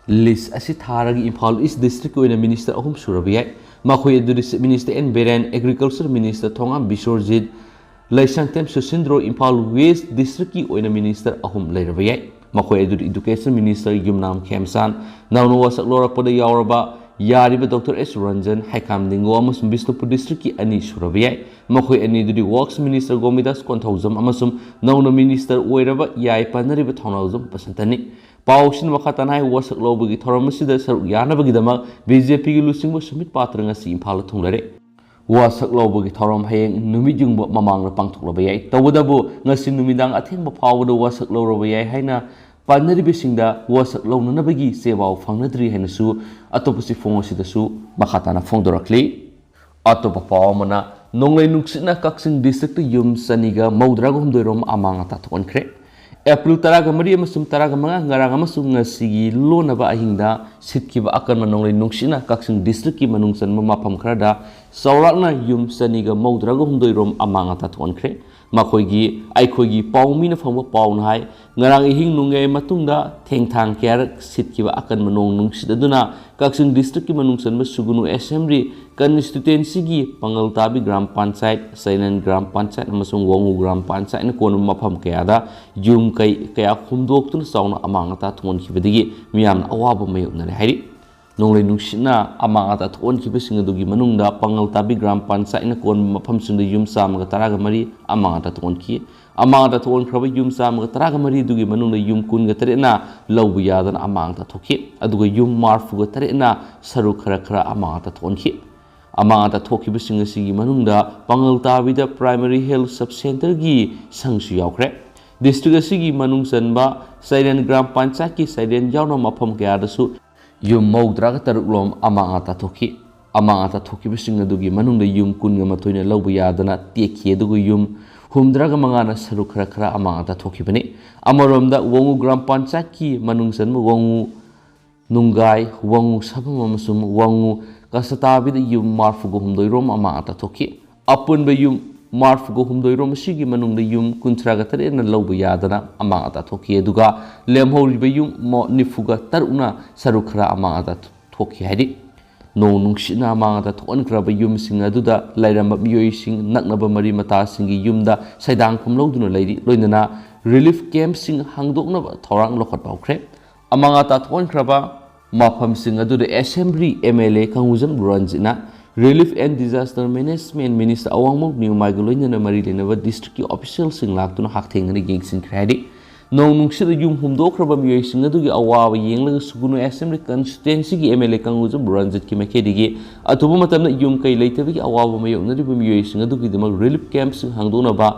ꯂꯤꯁ ꯑꯁꯤ ꯊꯥꯔꯒ ꯏꯝꯐꯥꯜ ꯏꯁ ꯗꯤꯁꯇ꯭ꯔꯤꯛꯀꯤ ꯑꯣꯏꯅ ꯃꯤꯅꯤꯁꯇꯔ ꯑꯍꯨꯝ ꯁꯨꯔꯕ ꯌꯥꯏ꯫ ꯃꯈꯣꯏ ꯑꯗꯨꯗꯤ chief minister N Biren, agriculture minister Thongam Biswajit, Leishangthem Susindro, Imphal west ꯗꯤꯁꯇ꯭ꯔꯤꯛꯀꯤ ꯑꯣꯏꯅ ꯃꯤꯅꯤꯁꯇꯔ ꯑꯍꯨꯝ ꯂꯩꯔꯕ ꯌꯥꯏ꯫ ꯃꯈꯣꯏ ꯑꯗꯨꯗꯤ ꯏꯗꯨꯀꯦꯁꯟ ꯃꯤꯅꯤꯁꯇꯔ ꯌꯨꯝꯅꯥꯝ ꯈꯦꯝꯆꯥꯟ, ꯅꯧꯅ ꯋꯥꯁꯛ ꯂꯧꯔꯛꯄꯗ ꯌꯥꯎꯔꯕ ꯌꯥꯔꯤꯕ ꯗꯣꯛꯇꯔ ꯑꯦꯁ ꯔꯟꯖꯟ, ꯍꯩꯈꯥꯝ ꯗꯤꯡꯒꯣ ꯑꯃꯁꯨꯡ ꯕꯤꯁꯅꯨꯄꯨꯔ ꯗꯤꯁꯇ꯭ꯔꯤꯛꯀꯤ ꯑꯅꯤ ꯁꯨꯔꯕ ꯌꯥꯏ꯫ ꯃꯈꯣꯏ ꯑꯅꯤꯗꯨꯗꯤ ꯋꯥꯔꯛꯁ ꯃꯤꯅꯤꯁꯇꯔ ꯒꯣꯃꯤꯗꯥꯁ ꯀꯣꯟꯊꯧꯖꯝ ꯑꯃꯁꯨꯡ ꯅꯧꯅ ꯃꯤꯅꯤꯁꯇꯔ ꯑꯣꯏꯔꯕ ꯌꯥꯏ ꯄꯟꯅꯔꯤꯕ ꯊꯧꯅꯥꯎꯖꯝ ꯕꯁꯟꯇꯅꯤ꯫ ꯄꯥꯎꯁꯤꯅ ꯃꯈꯥ ꯇꯥꯅ ꯍꯥꯏ, ꯋꯥꯁꯛ ꯂꯧꯕꯒꯤ ꯊꯧꯔꯝ ꯑꯁꯤꯗ ꯁꯔꯨꯛ ꯌꯥꯅꯕꯒꯤꯗꯃꯛ ꯕꯤ ꯖꯦ ꯄꯤꯒꯤ ꯂꯨꯆꯤꯡꯕ ꯁꯨꯃꯤꯠ ꯄꯥꯇ꯭ꯔ ꯉꯁꯤ ꯏꯝꯐꯥꯜꯗ ꯊꯨꯡꯂꯔꯦ꯫ ꯋꯥꯁꯛ ꯂꯧꯕꯒꯤ ꯊꯧꯔꯝ ꯍꯌꯦꯡ ꯅꯨꯃꯤꯠ ꯌꯨꯡꯕ ꯃꯃꯥꯡꯗ ꯄꯥꯡꯊꯣꯛꯂꯕ ꯌꯥꯏ꯫ ꯇꯧꯕꯇꯕꯨ ꯉꯁꯤ ꯅꯨꯃꯤꯗꯥꯡ ꯑꯊꯦꯡꯕ ꯐꯥꯎꯕꯗ ꯋꯥꯁꯛ ꯂꯧꯔꯕ ꯌꯥꯏ ꯍꯥꯏꯅ ꯄꯥꯅꯔꯤꯕꯁꯤꯡꯗ ꯋꯥꯁꯛ ꯂꯧꯅꯅꯕꯒꯤ ꯆꯦ ꯄꯥꯎ ꯐꯪꯅꯗ꯭ꯔꯤ ꯍꯥꯏꯅꯁꯨ ꯑꯇꯣꯞꯄ ꯆꯦꯐꯣꯡ ꯑꯁꯤꯗꯁꯨ ꯃꯈꯥ ꯇꯥꯅ ꯐꯣꯡꯗꯣꯔꯛꯂꯤ꯫ ꯑꯇꯣꯞꯄ ꯄꯥꯎ ꯑꯃꯅ, ꯅꯣꯡꯂꯩ ꯅꯨꯡꯁꯤꯠꯅ ꯀꯛꯆꯤꯡ ꯗꯤꯁꯇ꯭ꯔꯤꯛꯇ ꯌꯨꯝ ꯆꯅꯤꯒ ꯃꯧꯗ꯭ꯔꯥꯒ ꯍꯨꯝꯗꯣꯏ ꯔꯣꯝ ꯑꯃꯥꯡ ꯑꯇꯥ ꯊꯣꯛꯍꯟꯈ꯭ꯔꯦ꯫ ꯑꯦꯄ꯭ꯔꯤꯜ ꯇꯔꯥꯒ ꯃꯔꯤ ꯑꯃꯁꯨꯡ ꯇꯔꯥꯒ ꯃꯉꯥ, ꯉꯔꯥꯡ ꯑꯃꯁꯨꯡ ꯉꯁꯤꯒꯤ ꯂꯣꯟꯅꯕ ꯑꯍꯤꯡꯗ ꯁꯤꯠꯈꯤꯕ ꯑꯀꯟꯕ ꯅꯣꯡꯂꯩ ꯅꯨꯡꯁꯤꯠꯅ ꯀꯛꯆꯤꯡ ꯗꯤꯁꯇ꯭ꯔꯤꯛꯀꯤ ꯃꯅꯨꯡ ꯆꯟꯕ ꯃꯐꯝ ꯈꯔꯗ ꯆꯥꯎꯔꯥꯛꯅ ꯌꯨꯝ ꯆꯅꯤꯒ ꯃꯧꯗ꯭ꯔꯥꯒ ꯍꯨꯝꯗꯣꯏ ꯔꯣꯝ ꯑꯃꯥꯡ ꯑꯇꯥ ꯊꯣꯛꯍꯟꯈ꯭ꯔꯦ꯫ ꯃꯈꯣꯏꯒꯤ, ꯑꯩꯈꯣꯏꯒꯤ ꯄꯥꯎꯃꯤꯅ ꯐꯪꯕ ꯄꯥꯎꯅ ꯍꯥꯏ, ꯉꯔꯥꯡ ꯑꯍꯤꯡ ꯅꯣꯡꯌꯥꯏ ꯃꯇꯨꯡꯗ ꯊꯦꯡꯊꯥꯡ ꯀꯌꯥꯔꯛ ꯁꯤꯠꯈꯤꯕ ꯑꯀꯟꯕ ꯅꯣꯡ ꯅꯨꯡꯁꯤꯠ ꯑꯗꯨꯅ ꯀꯛꯆꯤꯡ district ꯀꯤ ꯃꯅꯨꯡ ꯆꯟꯕ ꯁꯨꯒꯨꯅꯨ assembly constituency ꯒꯤ ꯄꯥꯉꯜ ꯇꯥꯕꯤ ꯒ꯭ꯔꯥꯝ ꯄꯟꯆꯥꯌꯠ, ꯆꯩꯔꯦꯟ ꯒ꯭ꯔꯥꯝ ꯄꯟꯆꯥꯌꯠ ꯑꯃꯁꯨꯡ ꯋꯥꯉꯨ ꯒ꯭ꯔꯥꯝ ꯄꯟꯆꯥꯌꯠꯅ ꯀꯣꯟꯕ ꯃꯐꯝ ꯀꯌꯥꯗ ꯌꯨꯝ ꯀꯩ ꯀꯌꯥ ꯍꯨꯝꯗꯣꯛꯇꯨꯅ ꯆꯥꯎꯅ ꯑꯃꯥꯡ ꯑꯇꯥ ꯊꯣꯛꯍꯟꯈꯤꯕꯗꯒꯤ ꯃꯤꯌꯥꯝꯅ ꯑꯋꯥꯕ ꯃꯥꯌꯣꯛꯅꯔꯦ ꯍꯥꯏꯔꯤ꯫ ꯅꯣꯡꯂꯩ ꯅꯨꯡꯁꯤꯠꯅ ꯑꯃꯥꯡ ꯑꯇꯥ ꯊꯣꯛꯍꯟꯈꯤꯕꯁꯤꯡ ꯑꯗꯨꯒꯤ ꯃꯅꯨꯡꯗ ꯄꯥꯉꯜ ꯇꯥꯕꯤ ꯒ꯭ꯔꯥꯝ ꯄꯟꯆꯥꯌꯠꯅ ꯀꯣꯟꯕ ꯃꯐꯝꯁꯤꯡꯗ ꯌꯨꯝ ꯆꯥꯝꯃꯒ ꯇꯔꯥꯒ ꯃꯔꯤ ꯑꯃꯥꯡ ꯑꯇꯥ ꯊꯣꯛꯍꯟꯈꯤ꯫ ꯑꯃꯥꯡ ꯑꯇꯥ ꯊꯣꯛꯍꯟꯈ꯭ꯔꯕ ꯌꯨꯝ ꯆꯥꯝꯃꯒ ꯇꯔꯥꯒ ꯃꯔꯤ ꯑꯗꯨꯒꯤ ꯃꯅꯨꯡꯗ ꯌꯨꯝ ꯀꯨꯟꯒ ꯇꯔꯦꯠꯅ ꯂꯧꯕ ꯌꯥꯗꯅ ꯑꯃꯥꯡ ꯑꯇꯥ ꯊꯣꯛꯈꯤ, ꯑꯗꯨꯒ ꯌꯨꯝ ꯃꯔꯤꯐꯨꯒ ꯇꯔꯦꯠꯅ ꯁꯔꯨꯛ ꯈꯔ ꯈꯔ ꯑꯃꯥꯡ ꯑꯇꯥ ꯊꯣꯛꯍꯟꯈꯤ꯫ ꯑꯃꯥꯡ ꯑꯇꯥ ꯊꯣꯛꯈꯤꯕꯁꯤꯡ ꯑꯁꯤꯒꯤ ꯃꯅꯨꯡꯗ ꯄꯥꯉꯜ ꯇꯥꯕꯤꯗ primary health sub centre ꯒꯤ ꯁꯪꯁꯨ ꯌꯥꯎꯈ꯭ꯔꯦ꯫ District ꯑꯁꯤꯒꯤ ꯃꯅꯨꯡ ꯆꯟꯕ ꯆꯩꯔꯦꯟ ꯒ꯭ꯔꯥꯝ ꯄꯟꯆꯥꯌꯠꯀꯤ ꯆꯩꯔꯦꯟ ꯌꯥꯎꯅ ꯃꯐꯝ ꯀꯌꯥꯗꯁꯨ ꯌꯨꯝ ꯃꯧꯗ꯭ꯔꯥꯒ ꯇꯔꯨꯛ ꯂꯣꯝ ꯑꯃꯥꯡ ꯑꯇꯥ ꯊꯣꯛꯈꯤ꯫ ꯑꯃꯥꯡ ꯑꯇꯥ ꯊꯣꯛꯈꯤꯕꯁꯤꯡ ꯑꯗꯨꯒꯤ ꯃꯅꯨꯡꯗ ꯌꯨꯝ ꯀꯨꯟꯒ ꯃꯥꯊꯣꯏꯅ ꯂꯧꯕ ꯌꯥꯗꯅ ꯇꯦꯛꯈꯤ, ꯑꯗꯨꯒ ꯌꯨꯝ ꯍꯨꯝꯗ꯭ꯔꯥꯒ ꯃꯉꯥꯅ ꯁꯔꯨꯛ ꯈꯔ ꯈꯔ ꯑꯃꯥꯡ ꯑꯇꯥ ꯊꯣꯛꯈꯤꯕꯅꯤ꯫ ꯑꯃꯔꯣꯝꯗ ꯋꯥꯉꯨ ꯒ꯭ꯔꯥꯝ ꯄꯟꯆꯥꯌꯠꯀꯤ ꯃꯅꯨꯡ ꯆꯟꯕ ꯋꯥꯉꯨ ꯅꯨꯡꯒꯥꯏ, ꯋꯥꯉꯨ ꯁꯥꯐꯝ ꯑꯃꯁꯨꯡ ꯋꯥꯉꯨ ꯀꯁꯇꯥꯕꯤꯗ ꯌꯨꯝ ꯃꯔꯤꯐꯨꯒ ꯍꯨꯝꯗꯣꯏ ꯔꯣꯝ ꯑꯃꯥꯡ ꯑꯇꯥ ꯊꯣꯛꯈꯤ꯫ ꯑꯄꯨꯟꯕ ꯌꯨꯝ ꯃꯔꯤꯐꯨꯒ ꯍꯨꯝꯗꯣꯏ ꯔꯣꯝ ꯑꯁꯤꯒꯤ ꯃꯅꯨꯡꯗ ꯌꯨꯝ ꯀꯨꯟꯊ꯭ꯔꯥꯒ ꯇꯔꯦꯠꯅ ꯂꯧꯕ ꯌꯥꯗꯅ ꯑꯃꯥꯡ ꯑꯇꯥ ꯊꯣꯛꯈꯤ, ꯑꯗꯨꯒ ꯂꯦꯝꯍꯧꯔꯤꯕ ꯌꯨꯝ ꯃ-, ꯅꯤꯐꯨꯒ ꯇꯔꯨꯛꯅ ꯁꯔꯨꯛ ꯈꯔ ꯑꯃꯥꯡ ꯑꯇꯥ ꯊꯣꯛꯈꯤ ꯍꯥꯏꯔꯤ꯫ ꯅꯣꯡ ꯅꯨꯡꯁꯤꯠꯅ ꯑꯃꯥꯡ ꯑꯇꯥ ꯊꯣꯛꯍꯟꯈ꯭ꯔꯕ ꯌꯨꯝꯁꯤꯡ ꯑꯗꯨꯗ ꯂꯩꯔꯝꯕ ꯃꯤꯑꯣꯏꯁꯤꯡ, ꯅꯛꯅꯕ ꯃꯔꯤ ꯃꯇꯥꯁꯤꯡꯒꯤ ꯌꯨꯝꯗ ꯁꯩꯗꯥꯡꯐꯝ ꯂꯧꯗꯨꯅ ꯂꯩꯔꯤ, ꯂꯣꯏꯅꯅ relief camp ꯁꯤꯡ ꯍꯥꯡꯗꯣꯛꯅꯕ ꯊꯧꯔꯥꯡ ꯂꯧꯈꯠꯄ ꯍꯧꯈ꯭ꯔꯦ꯫ ꯑꯃꯥꯡ ꯑꯇꯥ ꯊꯣꯛꯍꯟꯈ꯭ꯔꯕ ꯃꯐꯝꯁꯤꯡ ꯑꯗꯨꯗ assembly MLA ꯀꯪꯒꯨꯖꯝ ꯔꯟꯖꯤꯠꯅ, Relief and Disaster Management Minister ꯑꯋꯥꯡꯕꯝ ꯅꯤꯎꯃꯥꯏꯒ ꯂꯣꯏꯅꯅ ꯃꯔꯤ ꯂꯩꯅꯕ district ꯀꯤ official ꯁꯤꯡ ꯂꯥꯛꯇꯨꯅ ꯍꯛꯊꯦꯡꯅꯅ ꯌꯦꯡꯁꯤꯟꯈ꯭ꯔꯦ ꯍꯥꯏꯔꯤ꯫ ꯅꯣꯡ ꯅꯨꯡꯁꯤꯠꯅ ꯌꯨꯝ ꯍꯨꯝꯗꯣꯛꯈ꯭ꯔꯕ ꯃꯤꯑꯣꯏꯁꯤꯡ ꯑꯗꯨꯒꯤ ꯑꯋꯥꯕ ꯌꯦꯡꯂꯒ ꯁꯨꯒꯨꯅꯨ assembly constituency ꯒꯤ MLA ꯀꯪꯒꯨꯖꯝ ꯔꯟꯖꯤꯠꯀꯤ ꯃꯥꯏꯀꯩꯗꯒꯤ ꯑꯊꯨꯕ ꯃꯇꯝꯗ ꯌꯨꯝ ꯀꯩ ꯂꯩꯇꯕꯒꯤ ꯑꯋꯥꯕ ꯃꯥꯌꯣꯛꯅꯔꯤꯕ ꯃꯤꯑꯣꯏꯁꯤꯡ ꯑꯗꯨꯒꯤꯗꯃꯛ relief camp ꯁꯤꯡ ꯍꯥꯡꯗꯣꯛꯅꯕ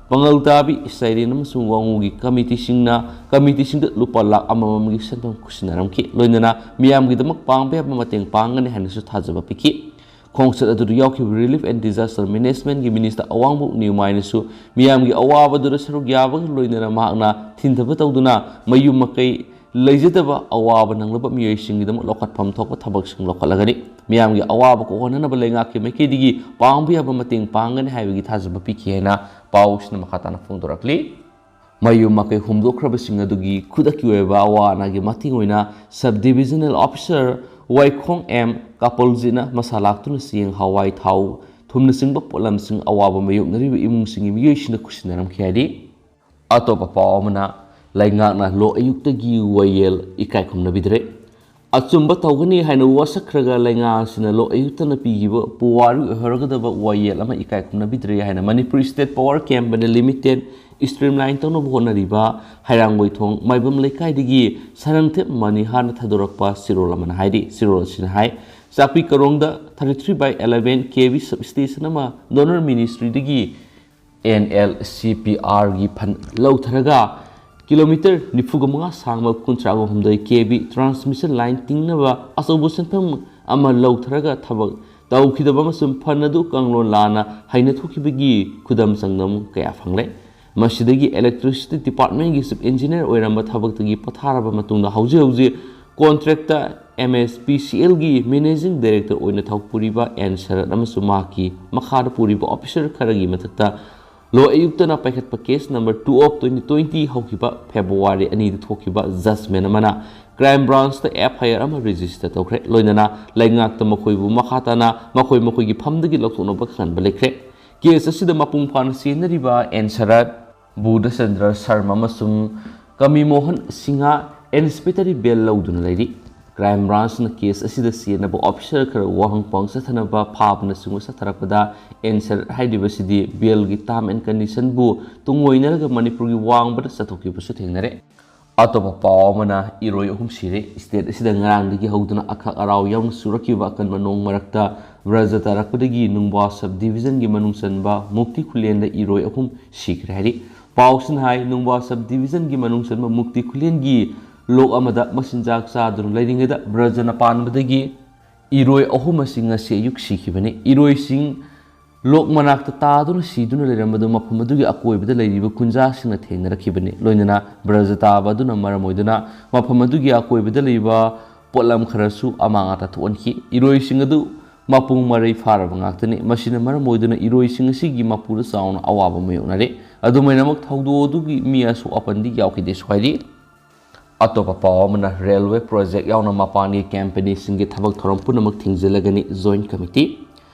ꯄꯥꯉꯜ ꯇꯥꯕꯤ, ꯆꯩꯔꯦꯟ ꯑꯃꯁꯨꯡ ꯋꯥꯉꯨꯒꯤ committee ꯁꯤꯡꯅ, committee ꯁꯤꯡꯗ ꯂꯨꯄꯥ ꯂꯥꯈ ꯑꯃꯃꯝꯒꯤ ꯁꯦꯟꯐꯝ ꯈꯨꯠꯁꯤꯟꯅꯔꯝꯈꯤ꯫ ꯂꯣꯏꯅꯅ ꯃꯤꯌꯥꯝꯒꯤꯗꯃꯛ ꯄꯥꯡꯕ ꯌꯥꯕ ꯃꯇꯦꯡ ꯄꯥꯡꯒꯅꯤ ꯍꯥꯏꯅꯁꯨ ꯊꯥꯖꯕ ꯄꯤꯈꯤ꯫ ꯈꯣꯡꯆꯠ ꯑꯗꯨꯗ ꯌꯥꯎꯈꯤꯕ Relief and Disaster Management ꯀꯤ Minister ꯑꯋꯥꯡꯕꯝ ꯅꯤꯎꯃꯥꯏꯅꯁꯨ ꯃꯤꯌꯥꯝꯒꯤ ꯑꯋꯥꯕꯗꯨꯗ ꯁꯔꯨꯛ ꯌꯥꯕꯒ ꯂꯣꯏꯅꯅ ꯃꯍꯥꯛꯅ ꯊꯤꯟꯊꯕ ꯇꯧꯗꯨꯅ ꯃꯌꯨꯝ ꯃꯀꯩ ꯂꯩꯖꯗꯕ ꯑꯋꯥꯕ ꯅꯪꯂꯕ ꯃꯤꯑꯣꯏꯁꯤꯡꯒꯤꯗꯃꯛ ꯂꯧꯈꯠꯐꯝ ꯊꯣꯛꯄ ꯊꯕꯛꯁꯤꯡ ꯂꯧꯈꯠꯂꯒꯅꯤ꯫ ꯃꯤꯌꯥꯝꯒꯤ ꯑꯋꯥꯕ ꯀꯣꯛꯍꯟꯅꯅꯕ ꯂꯩꯉꯥꯛꯀꯤ ꯃꯥꯏꯀꯩꯗꯒꯤ ꯄꯥꯡꯕ ꯌꯥꯕ ꯃꯇꯦꯡ ꯄꯥꯡꯒꯅꯤ ꯍꯥꯏꯕꯒꯤ ꯊꯥꯖꯕ ꯄꯤꯈꯤ ꯍꯥꯏꯅ ꯄꯥꯎꯁꯤꯅ ꯃꯈꯥ ꯇꯥꯅ ꯐꯣꯡꯗꯣꯔꯛꯂꯤ꯫ ꯃꯌꯨꯝ ꯃꯀꯩ ꯍꯨꯝꯗꯣꯛꯈ꯭ꯔꯕꯁꯤꯡ ꯑꯗꯨꯒꯤ ꯈꯨꯗꯛꯀꯤ ꯑꯣꯏꯕ ꯑꯋꯥ ꯑꯅꯥꯒꯤ ꯃꯇꯦꯡ ꯑꯣꯏꯅ Sub Divisional Officer ꯋꯥꯏꯈꯣꯡ ꯑꯦꯝ ꯀꯥꯄꯜꯖꯤꯠꯅ ꯃꯁꯥ ꯂꯥꯛꯇꯨꯅ ꯆꯦꯡ, ꯍꯋꯥꯏ, ꯊꯥꯎ, ꯊꯨꯝꯅꯆꯤꯡꯕ ꯄꯣꯠꯂꯝꯁꯤꯡ ꯑꯋꯥꯕ ꯃꯥꯌꯣꯛꯅꯔꯤꯕ ꯏꯃꯨꯡꯁꯤꯡꯒꯤ ꯃꯤꯑꯣꯏꯁꯤꯡꯗ ꯈꯨꯠꯁꯤꯟꯅꯔꯝꯈꯤ ꯍꯥꯏꯔꯤ꯫ ꯑꯇꯣꯞꯄ ꯄꯥꯎ ꯑꯃꯅ, ꯂꯩꯉꯥꯛꯅ ꯂꯣ ꯑꯌꯨꯛꯇꯒꯤ ꯋꯥꯌꯦꯜ ꯏꯀꯥꯏ ꯈꯨꯝꯅꯕꯤꯗ꯭ꯔꯦ꯫ ꯑꯆꯨꯝꯕ ꯇꯧꯒꯅꯤ ꯍꯥꯏꯅ ꯋꯥꯁꯛꯈ꯭ꯔꯒ ꯂꯩꯉꯥꯛ ꯑꯁꯤꯅ ꯂꯣ ꯑꯌꯨꯛꯇꯅ ꯄꯤꯈꯤꯕ ꯄꯨꯋꯥꯔꯤ ꯑꯣꯏꯍꯧꯔꯒꯗꯕ ꯋꯥꯌꯦꯜ ꯑꯃ ꯏꯀꯥꯏ ꯈꯨꯝꯅꯕꯤꯗ꯭ꯔꯦ ꯍꯥꯏꯅ Manipur State Power Company Limited streamline ꯇꯧꯅꯕ ꯍꯣꯠꯅꯔꯤꯕ ꯍꯩꯔꯥꯡꯒꯣꯏꯊꯣꯡ ꯃꯥꯏꯕꯝ ꯂꯩꯀꯥꯏꯗꯒꯤ ꯁꯔꯪꯊꯦꯞ ꯃꯅꯤꯍꯥꯔꯅ ꯊꯥꯗꯣꯔꯛꯄ ꯆꯦꯔꯣꯜ ꯑꯃꯅ ꯍꯥꯏꯔꯤ꯫ ꯆꯦꯔꯣꯜ ꯑꯁꯤꯅ ꯍꯥꯏ, ꯆꯥꯛꯄꯤ ꯀꯔꯣꯡꯗ thirty three by eleven K V substation ꯑꯃ Donor Ministryꯗꯒꯤ N L C P Rꯒꯤ fund ꯂꯧꯊꯔꯒ kilometre ꯅꯤꯐꯨꯒ ꯃꯉꯥ ꯁꯥꯡꯕ ꯀꯨꯟꯊ꯭ꯔꯥꯒ ꯍꯨꯝꯗꯣꯏ K V transmission line ꯇꯤꯡꯅꯕ ꯑꯆꯧꯕ ꯁꯦꯟꯐꯝ ꯑꯃ ꯂꯧꯊꯔꯒ ꯊꯕꯛ ꯇꯧꯈꯤꯗꯕ ꯑꯃꯁꯨꯡ fund ꯑꯗꯨ ꯀꯥꯡꯂꯣꯟ ꯂꯥꯟꯅ ꯍꯩꯅ ꯊꯣꯛꯈꯤꯕꯒꯤ ꯈꯨꯗꯝ ꯆꯥꯡꯗꯝ ꯀꯌꯥ ꯐꯪꯂꯦ꯫ ꯃꯁꯤꯗꯒꯤ Electricity Departmentꯀꯤ Chief Engineer ꯑꯣꯏꯔꯝꯕ ꯊꯕꯛꯇꯒꯤ ꯄꯣꯊꯥꯔꯕ ꯃꯇꯨꯡꯗ ꯍꯧꯖꯤꯛ ꯍꯧꯖꯤꯛ contractꯇ M S P C Lꯒꯤ Managing Director ꯑꯣꯏꯅ ꯊꯕꯛ ꯄꯨꯔꯤꯕ N ꯁꯔꯠ ꯑꯃꯁꯨꯡ ꯃꯍꯥꯛꯀꯤ ꯃꯈꯥꯗ ꯄꯨꯔꯤꯕ officer ꯈꯔꯒꯤ ꯃꯊꯛꯇ ꯂꯣ ꯑꯌꯨꯛꯇꯅ ꯄꯥꯏꯈꯠꯄ case number two of twenty twenty ꯍꯧꯈꯤꯕ February ꯑꯅꯤꯗ ꯊꯣꯛꯈꯤꯕ judgment ꯑꯃꯅ Crime Branchꯇ F I R ꯑꯃ register ꯇꯧꯈ꯭ꯔꯦ꯫ ꯂꯣꯏꯅꯅ ꯂꯩꯉꯥꯛꯇ ꯃꯈꯣꯏꯕꯨ ꯃꯈꯥ ꯇꯥꯅ ꯃꯈꯣꯏ ꯃꯈꯣꯏꯒꯤ ꯐꯝꯗꯒꯤ ꯂꯧꯊꯣꯛꯅꯕ ꯈꯪꯍꯟꯕ ꯂꯩꯈ꯭ꯔꯦ꯫ Case ꯑꯁꯤꯗ ꯃꯄꯨꯡ ꯐꯥꯅ ꯆꯦꯟꯅꯔꯤꯕ N ꯁꯔꯠ, ꯕꯨꯙꯆꯟꯗ꯭ꯔ ꯁꯔꯃ ꯑꯃꯁꯨꯡ ꯀꯃꯤ ꯃꯣꯍꯟ ꯁꯤꯡꯍ anticipatory bail ꯂꯧꯗꯨꯅ ꯂꯩꯔꯤ꯫ Crime Branchꯅ case ꯑꯁꯤꯗ ꯆꯦꯟꯅꯕ officer ꯈꯔ ꯋꯥꯍꯪ ꯄꯥꯎꯍꯪ ꯆꯠꯊꯅꯕ ꯐꯥꯕꯅꯆꯤꯡꯕ ꯆꯠꯊꯔꯛꯄꯗ N ꯁꯔꯠ ꯍꯥꯏꯔꯤꯕꯁꯤꯗꯤ bailꯒꯤ term and conditionꯕꯨ ꯇꯨꯡꯑꯣꯏꯅꯔꯒ ꯃꯅꯤꯄꯨꯔꯒꯤ ꯋꯥꯡꯃꯗ ꯆꯠꯊꯣꯛꯈꯤꯕꯁꯨ ꯊꯦꯡꯅꯔꯦ꯫ ꯑꯇꯣꯞꯄ ꯄꯥꯎ ꯑꯃꯅ, ꯏꯔꯣꯏ ꯑꯍꯨꯝ ꯁꯤꯔꯦ꯫ State ꯑꯁꯤꯗ ꯉꯔꯥꯡꯗꯒꯤ ꯍꯧꯗꯨꯅ ꯑꯈꯥꯛ ꯑꯔꯥꯎ ꯌꯥꯎꯅ ꯆꯨꯔꯛꯈꯤꯕ ꯑꯀꯟꯕ ꯅꯣꯡ ꯃꯔꯛꯇ ꯕ꯭ꯔꯖ ꯇꯥꯔꯛꯄꯗꯒꯤ ꯅꯨꯡꯕꯥ Sub Divisionꯒꯤ ꯃꯅꯨꯡ ꯆꯟꯕ ꯃꯨꯛꯇꯤ ꯈꯨꯂꯦꯟꯗ ꯏꯔꯣꯏ ꯑꯍꯨꯝ ꯁꯤꯈ꯭ꯔꯦ ꯍꯥꯏꯔꯤ꯫ ꯄꯥꯎꯁꯤꯅ ꯍꯥꯏ, ꯅꯨꯡꯕꯥ Sub Divisionꯒꯤ ꯃꯅꯨꯡ ꯆꯟꯕ ꯃꯨꯛꯇꯤ ꯈꯨꯂꯦꯟꯒꯤ ꯂꯣꯛ ꯑꯃꯗ ꯃꯆꯤꯟꯖꯥꯛ ꯆꯥꯗꯨꯅ ꯂꯩꯔꯤꯉꯩꯗ ꯕ꯭ꯔꯖꯅ ꯄꯥꯟꯕꯗꯒꯤ ꯏꯔꯣꯏ ꯑꯍꯨꯝ ꯑꯁꯤ ꯉꯁꯤ ꯑꯌꯨꯛ ꯁꯤꯈꯤꯕꯅꯤ꯫ ꯏꯔꯣꯏꯁꯤꯡ ꯂꯣꯛ ꯃꯅꯥꯛꯇ ꯇꯥꯗꯨꯅ ꯁꯤꯗꯨꯅ ꯂꯩꯔꯝꯕꯗꯨ ꯃꯐꯝ ꯑꯗꯨꯒꯤ ꯑꯀꯣꯏꯕꯗ ꯂꯩꯔꯤꯕ ꯀꯨꯟꯖꯥꯁꯤꯡꯅ ꯊꯦꯡꯅꯔꯛꯈꯤꯕꯅꯤ꯫ ꯂꯣꯏꯅꯅ ꯕ꯭ꯔꯖ ꯇꯥꯕ ꯑꯗꯨꯅ ꯃꯔꯝ ꯑꯣꯏꯗꯨꯅ ꯃꯐꯝ ꯑꯗꯨꯒꯤ ꯑꯀꯣꯏꯕꯗ ꯂꯩꯔꯤꯕ ꯄꯣꯠꯂꯝ ꯈꯔꯁꯨ ꯑꯃꯥꯡ ꯑꯇꯥ ꯊꯣꯛꯍꯟꯈꯤ꯫ ꯏꯔꯣꯏꯁꯤꯡ ꯑꯗꯨ ꯃꯄꯨꯡ ꯃꯔꯩ ꯐꯥꯔꯕ ꯉꯥꯛꯇꯅꯤ꯫ ꯃꯁꯤꯅ ꯃꯔꯝ ꯑꯣꯏꯗꯨꯅ ꯏꯔꯣꯏꯁꯤꯡ ꯑꯁꯤꯒꯤ ꯃꯄꯨꯗ ꯆꯥꯎꯅ ꯑꯋꯥꯕ ꯃꯥꯌꯣꯛꯅꯔꯦ꯫ ꯑꯗꯨꯃꯥꯏꯅꯃꯛ ꯊꯧꯗꯣꯛ ꯑꯗꯨꯒꯤ ꯃꯤ ꯑꯁꯣꯛ ꯑꯄꯟꯗꯤ ꯌꯥꯎꯈꯤꯗꯦꯁꯨ ꯍꯥꯏꯔꯤ꯫ ꯑꯇꯣꯞꯄ ꯄꯥꯎ ꯑꯃꯅ, ꯔꯦꯜꯋꯦ ꯄ꯭ꯔꯣꯖꯦꯛ ꯌꯥꯎꯅ ꯃꯄꯥꯟꯒꯤ ꯀꯝꯄꯦꯅꯤꯁꯤꯡꯒꯤ ꯊꯕꯛ ꯊꯧꯔꯝ ꯄꯨꯝꯅꯃꯛ ꯊꯤꯡꯖꯤꯜꯂꯒꯅꯤ, ꯖꯣꯏꯟꯠ ꯀꯃꯤꯇꯤ꯫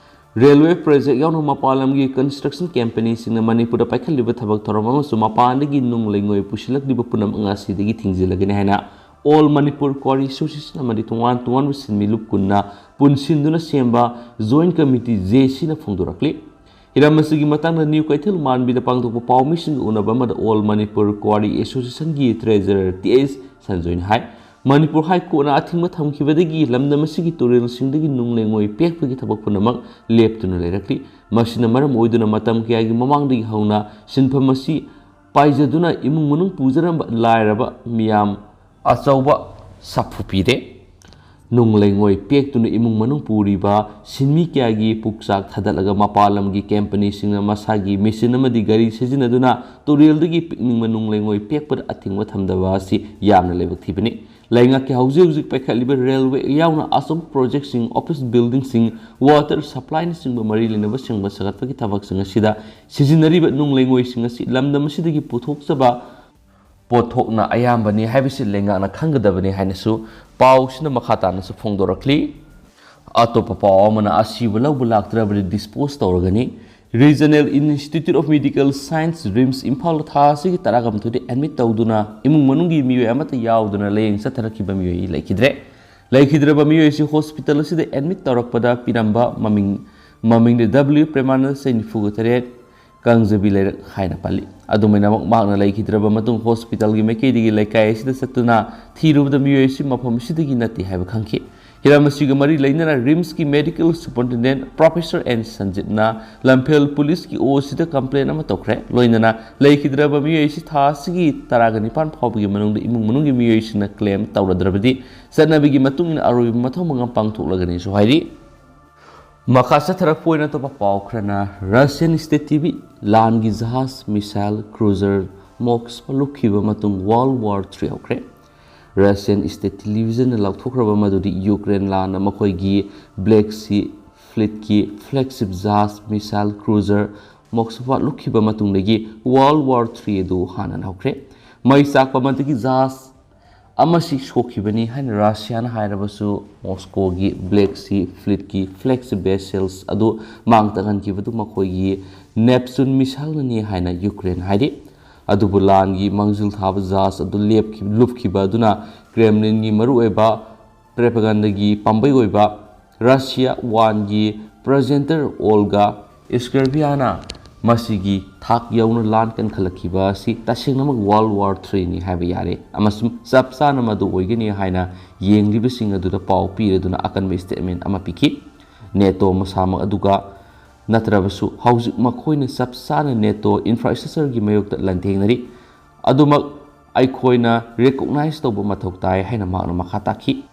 ꯔꯦꯜꯋꯦ ꯄ꯭ꯔꯣꯖꯦꯛ ꯌꯥꯎꯅ ꯃꯄꯥꯟ ꯂꯝꯒꯤ ꯀꯟꯁꯇ꯭ꯔꯛꯁꯟ ꯀꯝꯄꯦꯅꯤꯁꯤꯡꯅ ꯃꯅꯤꯄꯨꯔꯗ ꯄꯥꯏꯈꯠꯂꯤꯕ ꯊꯕꯛ ꯊꯧꯔꯝ ꯑꯃꯁꯨꯡ ꯃꯄꯥꯟꯗꯒꯤ ꯅꯨꯡ ꯂꯩꯉꯣꯏ ꯄꯨꯁꯤꯜꯂꯛꯂꯤꯕ ꯄꯨꯝꯅꯃꯛ ꯉꯁꯤꯗꯒꯤ ꯊꯤꯡꯖꯤꯜꯂꯒꯅꯤ ꯍꯥꯏꯅ All Manipur Quarry Association ꯑꯃꯗꯤ ꯇꯣꯉꯥꯟ ꯇꯣꯉꯥꯟꯕ ꯁꯤꯟꯃꯤ ꯂꯨꯞ ꯀꯨꯟꯅ ꯄꯨꯟꯁꯤꯟꯗꯨꯅ ꯁꯦꯝꯕ ꯖꯣꯏꯟꯠ ꯀꯃꯤꯇꯤ, ꯖꯦ ꯁꯤꯅ ꯐꯣꯡꯗꯣꯔꯛꯂꯤ꯫ ꯍꯤꯔꯝ ꯑꯁꯤꯒꯤ ꯃꯇꯥꯡꯗ ꯅ꯭ꯌꯨ ꯀꯩꯊꯦꯜ ꯃꯥꯟꯕꯤꯗ ꯄꯥꯡꯊꯣꯛꯄ ꯄꯥꯎꯃꯤꯁꯤꯡꯒ ꯎꯅꯕ ꯑꯃꯗ All Manipur Quarry Associationꯒꯤ ꯇ꯭ꯔꯦꯖꯔꯔ ꯇꯤ ꯑꯦꯁ ꯁꯟꯖꯣꯏꯅ ꯍꯥꯏ, ꯃꯅꯤꯄꯨꯔ ꯍꯥꯏ ꯀꯣꯔꯠꯅ ꯑꯊꯤꯡꯕ ꯊꯝꯈꯤꯕꯗꯒꯤ ꯂꯝꯗꯝ ꯑꯁꯤꯒꯤ ꯇꯨꯔꯦꯜꯁꯤꯡꯗꯒꯤ ꯅꯨꯡ ꯂꯩꯉꯣꯏ ꯄꯦꯛꯄꯒꯤ ꯊꯕꯛ ꯄꯨꯝꯅꯃꯛ ꯂꯦꯞꯇꯨꯅ ꯂꯩꯔꯛꯂꯤ꯫ ꯃꯁꯤꯅ ꯃꯔꯝ ꯑꯣꯏꯗꯨꯅ ꯃꯇꯝ ꯀꯌꯥꯒꯤ ꯃꯃꯥꯡꯗꯒꯤ ꯍꯧꯅ ꯁꯤꯟꯐꯝ ꯑꯁꯤ ꯄꯥꯏꯖꯗꯨꯅ ꯏꯃꯨꯡ ꯃꯅꯨꯡ ꯄꯨꯖꯔꯝꯕ ꯂꯥꯏꯔꯕ ꯃꯤꯌꯥꯝ ꯑꯆꯧꯕ ꯁꯥꯐꯨ ꯄꯤꯔꯦ꯫ ꯅꯨꯡ ꯂꯩꯉꯣꯏ ꯄꯦꯛꯇꯨꯅ ꯏꯃꯨꯡ ꯃꯅꯨꯡ ꯄꯨꯔꯤꯕ ꯁꯤꯟꯃꯤ ꯀꯌꯥꯒꯤ ꯄꯨꯛꯆꯥꯛ ꯊꯥꯗꯠꯂꯒ ꯃꯄꯥꯟ ꯂꯝꯒꯤ ꯀꯝꯄꯦꯅꯤꯁꯤꯡꯅ ꯃꯁꯥꯒꯤ ꯃꯦꯆꯤꯟ ꯑꯃꯗꯤ ꯒꯥꯔꯤ ꯁꯤꯖꯤꯟꯅꯗꯨꯅ ꯇꯨꯔꯦꯜꯗꯒꯤ ꯄꯤꯛꯅꯤꯡꯕ ꯅꯨꯡ ꯂꯩꯉꯣꯏ ꯄꯦꯛꯄꯗ ꯑꯊꯤꯡꯕ ꯊꯝꯗꯕ ꯑꯁꯤ ꯌꯥꯝꯅ ꯂꯥꯏꯕꯛ ꯊꯤꯕꯅꯤ꯫ ꯂꯩꯉꯥꯛꯀꯤ ꯍꯧꯖꯤꯛ ꯍꯧꯖꯤꯛ ꯄꯥꯏꯈꯠꯂꯤꯕ ꯔꯦꯜꯋꯦ ꯌꯥꯎꯅ ꯑꯆꯧꯕ ꯄ꯭ꯔꯣꯖꯦꯛꯁꯤꯡ, ꯑꯣꯐꯤꯁ ꯕꯤꯜꯗꯤꯡꯁꯤꯡ, ꯋꯥꯇꯔ ꯁꯄ꯭ꯂꯥꯏꯅꯆꯤꯡꯕ ꯃꯔꯤ ꯂꯩꯅꯕ ꯁꯦꯝꯒꯠ ꯁꯥꯒꯠꯄꯒꯤ ꯊꯕꯛꯁꯤꯡ ꯑꯁꯤꯗ ꯁꯤꯖꯤꯟꯅꯔꯤꯕ ꯅꯨꯡ ꯂꯩꯉꯣꯏꯁꯤꯡ ꯑꯁꯤ ꯂꯝꯗꯝ ꯑꯁꯤꯗꯒꯤ ꯄꯨꯊꯣꯛꯆꯕ ꯄꯣꯠꯊꯣꯛꯅ ꯑꯌꯥꯝꯕꯅꯤ ꯍꯥꯏꯕꯁꯤ ꯂꯩꯉꯥꯛꯅ ꯈꯪꯒꯗꯕꯅꯤ ꯍꯥꯏꯅꯁꯨ ꯄꯥꯎꯁꯤꯅ ꯃꯈꯥ ꯇꯥꯅꯁꯨ ꯐꯣꯡꯗꯣꯔꯛꯂꯤ꯫ ꯑꯇꯣꯞꯄ ꯄꯥꯎ ꯑꯃꯅ, ꯑꯁꯤꯕ ꯂꯧꯕ ꯂꯥꯛꯇ꯭ꯔꯕꯗꯤ ꯗꯤꯁꯄꯣꯖ ꯇꯧꯔꯒꯅꯤ꯫ Regional Institute of Medical Science, RIMS, ꯏꯝꯐꯥꯜꯗ ꯊꯥ ꯑꯁꯤꯒꯤ ꯇꯔꯥꯃꯥꯊꯣꯏꯗ ꯑꯦꯗꯃꯤꯠ ꯇꯧꯗꯨꯅ ꯏꯃꯨꯡ ꯃꯅꯨꯡꯒꯤ ꯃꯤꯑꯣꯏ ꯑꯃꯠꯇ ꯌꯥꯎꯗꯅ ꯂꯥꯌꯦꯡ ꯆꯠꯊꯔꯛꯈꯤꯕ ꯃꯤꯑꯣꯏ ꯂꯩꯈꯤꯗ꯭ꯔꯦ꯫ ꯂꯩꯈꯤꯗ꯭ꯔꯕ ꯃꯤꯑꯣꯏ ꯑꯁꯤ ꯍꯣꯁꯄꯤꯇꯥꯜ ꯑꯁꯤꯗ ꯑꯦꯗꯃꯤꯠ ꯇꯧꯔꯛꯄꯗ ꯄꯤꯔꯝꯕ ꯃꯃꯤꯡ, ꯃꯃꯤꯡꯗꯤ ꯗꯕ꯭ꯂꯤꯎ ꯄ꯭ꯔꯦꯃꯥꯅꯟꯗ ꯆꯍꯤ ꯅꯤꯐꯨꯒ ꯇꯔꯦꯠ, ꯀꯥꯡꯖꯕꯤ ꯂꯩꯔꯛ ꯍꯥꯏꯅ ꯄꯜꯂꯤ꯫ ꯑꯗꯨꯃꯥꯏꯅꯃꯛ ꯃꯍꯥꯛꯅ ꯂꯩꯈꯤꯗ꯭ꯔꯕ ꯃꯇꯨꯡ ꯍꯣꯁꯄꯤꯇꯥꯜꯒꯤ ꯃꯥꯏꯀꯩꯗꯒꯤ ꯂꯩꯀꯥꯏ ꯑꯁꯤꯗ ꯆꯠꯇꯨꯅ ꯊꯤꯔꯨꯕꯗ ꯃꯤꯑꯣꯏ ꯑꯁꯤ ꯃꯐꯝ ꯑꯁꯤꯗꯒꯤ ꯅꯠꯇꯦ ꯍꯥꯏꯕ ꯈꯪꯈꯤ꯫ ꯍꯤꯔꯝ ꯑꯁꯤꯒ ꯃꯔꯤ ꯂꯩꯅꯅ ꯔꯤꯝꯁꯀꯤ ꯃꯦꯗꯤꯀꯦꯜ ꯁꯨꯄꯔꯤꯟꯇꯦꯟꯗꯦꯟꯠ ꯄ꯭ꯔꯣꯐꯦꯁꯔ ꯑꯦꯟ ꯁꯟꯖꯤꯠꯅ ꯂꯝꯐꯦꯜ ꯄꯨꯂꯤꯁꯀꯤ ꯑꯣ ꯁꯤꯗ ꯀꯝꯄ꯭ꯂꯦꯟ ꯑꯃ ꯇꯧꯈ꯭ꯔꯦ꯫ ꯂꯣꯏꯅꯅ ꯂꯩꯈꯤꯗ꯭ꯔꯕ ꯃꯤꯑꯣꯏ ꯑꯁꯤ ꯊꯥ ꯑꯁꯤꯒꯤ ꯇꯔꯥꯒ ꯅꯤꯄꯥꯟ ꯐꯥꯎꯕꯒꯤ ꯃꯅꯨꯡꯗ ꯏꯃꯨꯡ ꯃꯅꯨꯡꯒꯤ ꯃꯤꯑꯣꯏꯁꯤꯡꯅ ꯀ꯭ꯂꯦꯝ ꯇꯧꯔꯗ꯭ꯔꯕꯗꯤ ꯆꯠꯅꯕꯤꯒꯤ ꯃꯇꯨꯡ ꯏꯟꯅ ꯑꯔꯣꯏꯕ ꯃꯊꯧ ꯃꯉꯝ ꯄꯥꯡꯊꯣꯛꯂꯒꯅꯤꯁꯨ ꯍꯥꯏꯔꯤ꯫ ꯃꯈꯥ ꯆꯠꯊꯔꯛꯄ ꯑꯣꯏꯅ ꯑꯇꯣꯞꯄ ꯄꯥꯎ ꯈꯔꯅ, Russian State T V, ꯂꯥꯟꯒꯤ ꯖꯍꯥꯖ, missile, cruiser, ꯃꯣꯛꯁ ꯂꯨꯞꯈꯤꯕ ꯃꯇꯨꯡ World War Three ꯍꯧꯈ꯭ꯔꯦ꯫ Russian State Television ꯂꯥꯎꯊꯣꯛꯈ꯭ꯔꯕ ꯃꯗꯨꯗꯤ ꯌꯨꯀ꯭ꯔꯦꯟ ꯂꯥꯟꯅ ꯃꯈꯣꯏꯒꯤ Black Sea Fleet ꯀꯤ flagship ꯖꯍꯥꯖ, missile, cruiser, ꯃꯣꯛꯁ ꯂꯨꯞꯈꯤꯕ ꯃꯇꯨꯡꯗꯒꯤ World War Three ꯑꯗꯨ ꯍꯥꯟꯅꯅ ꯍꯧꯈ꯭ꯔꯦ꯫ ꯃꯩ ꯆꯥꯛꯄ ꯃꯗꯨꯒꯤ ꯖꯍꯥꯖ ꯑꯃꯁꯤ ꯁꯣꯛꯈꯤꯕꯅꯤ ꯍꯥꯏꯅ ꯔꯁꯤꯌꯥꯅ ꯍꯥꯏꯔꯕꯁꯨ, ꯃꯣꯁꯀꯣꯒꯤ Black Sea Fleet ꯀꯤ flagship vessels ꯑꯗꯨ ꯃꯥꯡ ꯇꯥꯛꯍꯟꯈꯤꯕꯗꯨ ꯃꯈꯣꯏꯒꯤ Neptune missile ꯅꯅꯤ ꯍꯥꯏꯅ ꯌꯨꯀ꯭ꯔꯦꯟ ꯍꯥꯏꯔꯤ꯫ ꯑꯗꯨꯕꯨ ꯂꯥꯟꯒꯤ ꯃꯥꯡꯖꯤꯜ ꯊꯥꯕ ꯖꯍꯥꯖ ꯑꯗꯨ ꯂꯦꯞꯈꯤ-, ꯂꯨꯞꯈꯤꯕ ꯑꯗꯨꯅ ꯀ꯭ꯔꯦꯝꯂꯤꯟꯒꯤ ꯃꯔꯨꯑꯣꯏꯕ propaganda ꯒꯤ ꯄꯥꯝꯕꯩ ꯑꯣꯏꯕ Russia One ꯒꯤ presenter Olga Skryabina ꯃꯁꯤꯒꯤ ꯊꯥꯛ ꯌꯧꯅ ꯂꯥꯟ ꯀꯟꯈꯠꯂꯛꯈꯤꯕ ꯑꯁꯤ ꯇꯁꯦꯡꯅꯃꯛ World War Three ꯅꯤ ꯍꯥꯏꯕ ꯌꯥꯔꯦ, ꯑꯃꯁꯨꯡ ꯆꯞ ꯆꯥꯅ ꯃꯗꯨ ꯑꯣꯏꯒꯅꯤ ꯍꯥꯏꯅ ꯌꯦꯡꯂꯤꯕꯁꯤꯡ ꯑꯗꯨꯗ ꯄꯥꯎ ꯄꯤꯔꯗꯨꯅ ꯑꯀꯟꯕ statement ꯑꯃ ꯄꯤꯈꯤ꯫ NATO ꯃꯁꯥꯃꯛ ꯑꯗꯨꯒ ꯅꯠꯇ꯭ꯔꯕꯁꯨ ꯍꯧꯖꯤꯛ ꯃꯈꯣꯏꯅ ꯆꯞ ꯆꯥꯅ NATO infrastructure ꯒꯤ ꯃꯥꯌꯣꯛꯇ ꯂꯥꯟꯊꯦꯡꯅꯔꯤ꯫ ꯑꯗꯨꯃꯛ ꯑꯩꯈꯣꯏꯅ recognize ꯇꯧꯕ ꯃꯊꯧ ꯇꯥꯏ ꯍꯥꯏꯅ ꯃꯍꯥꯛꯅ ꯃꯈꯥ ꯇꯥꯈꯤ꯫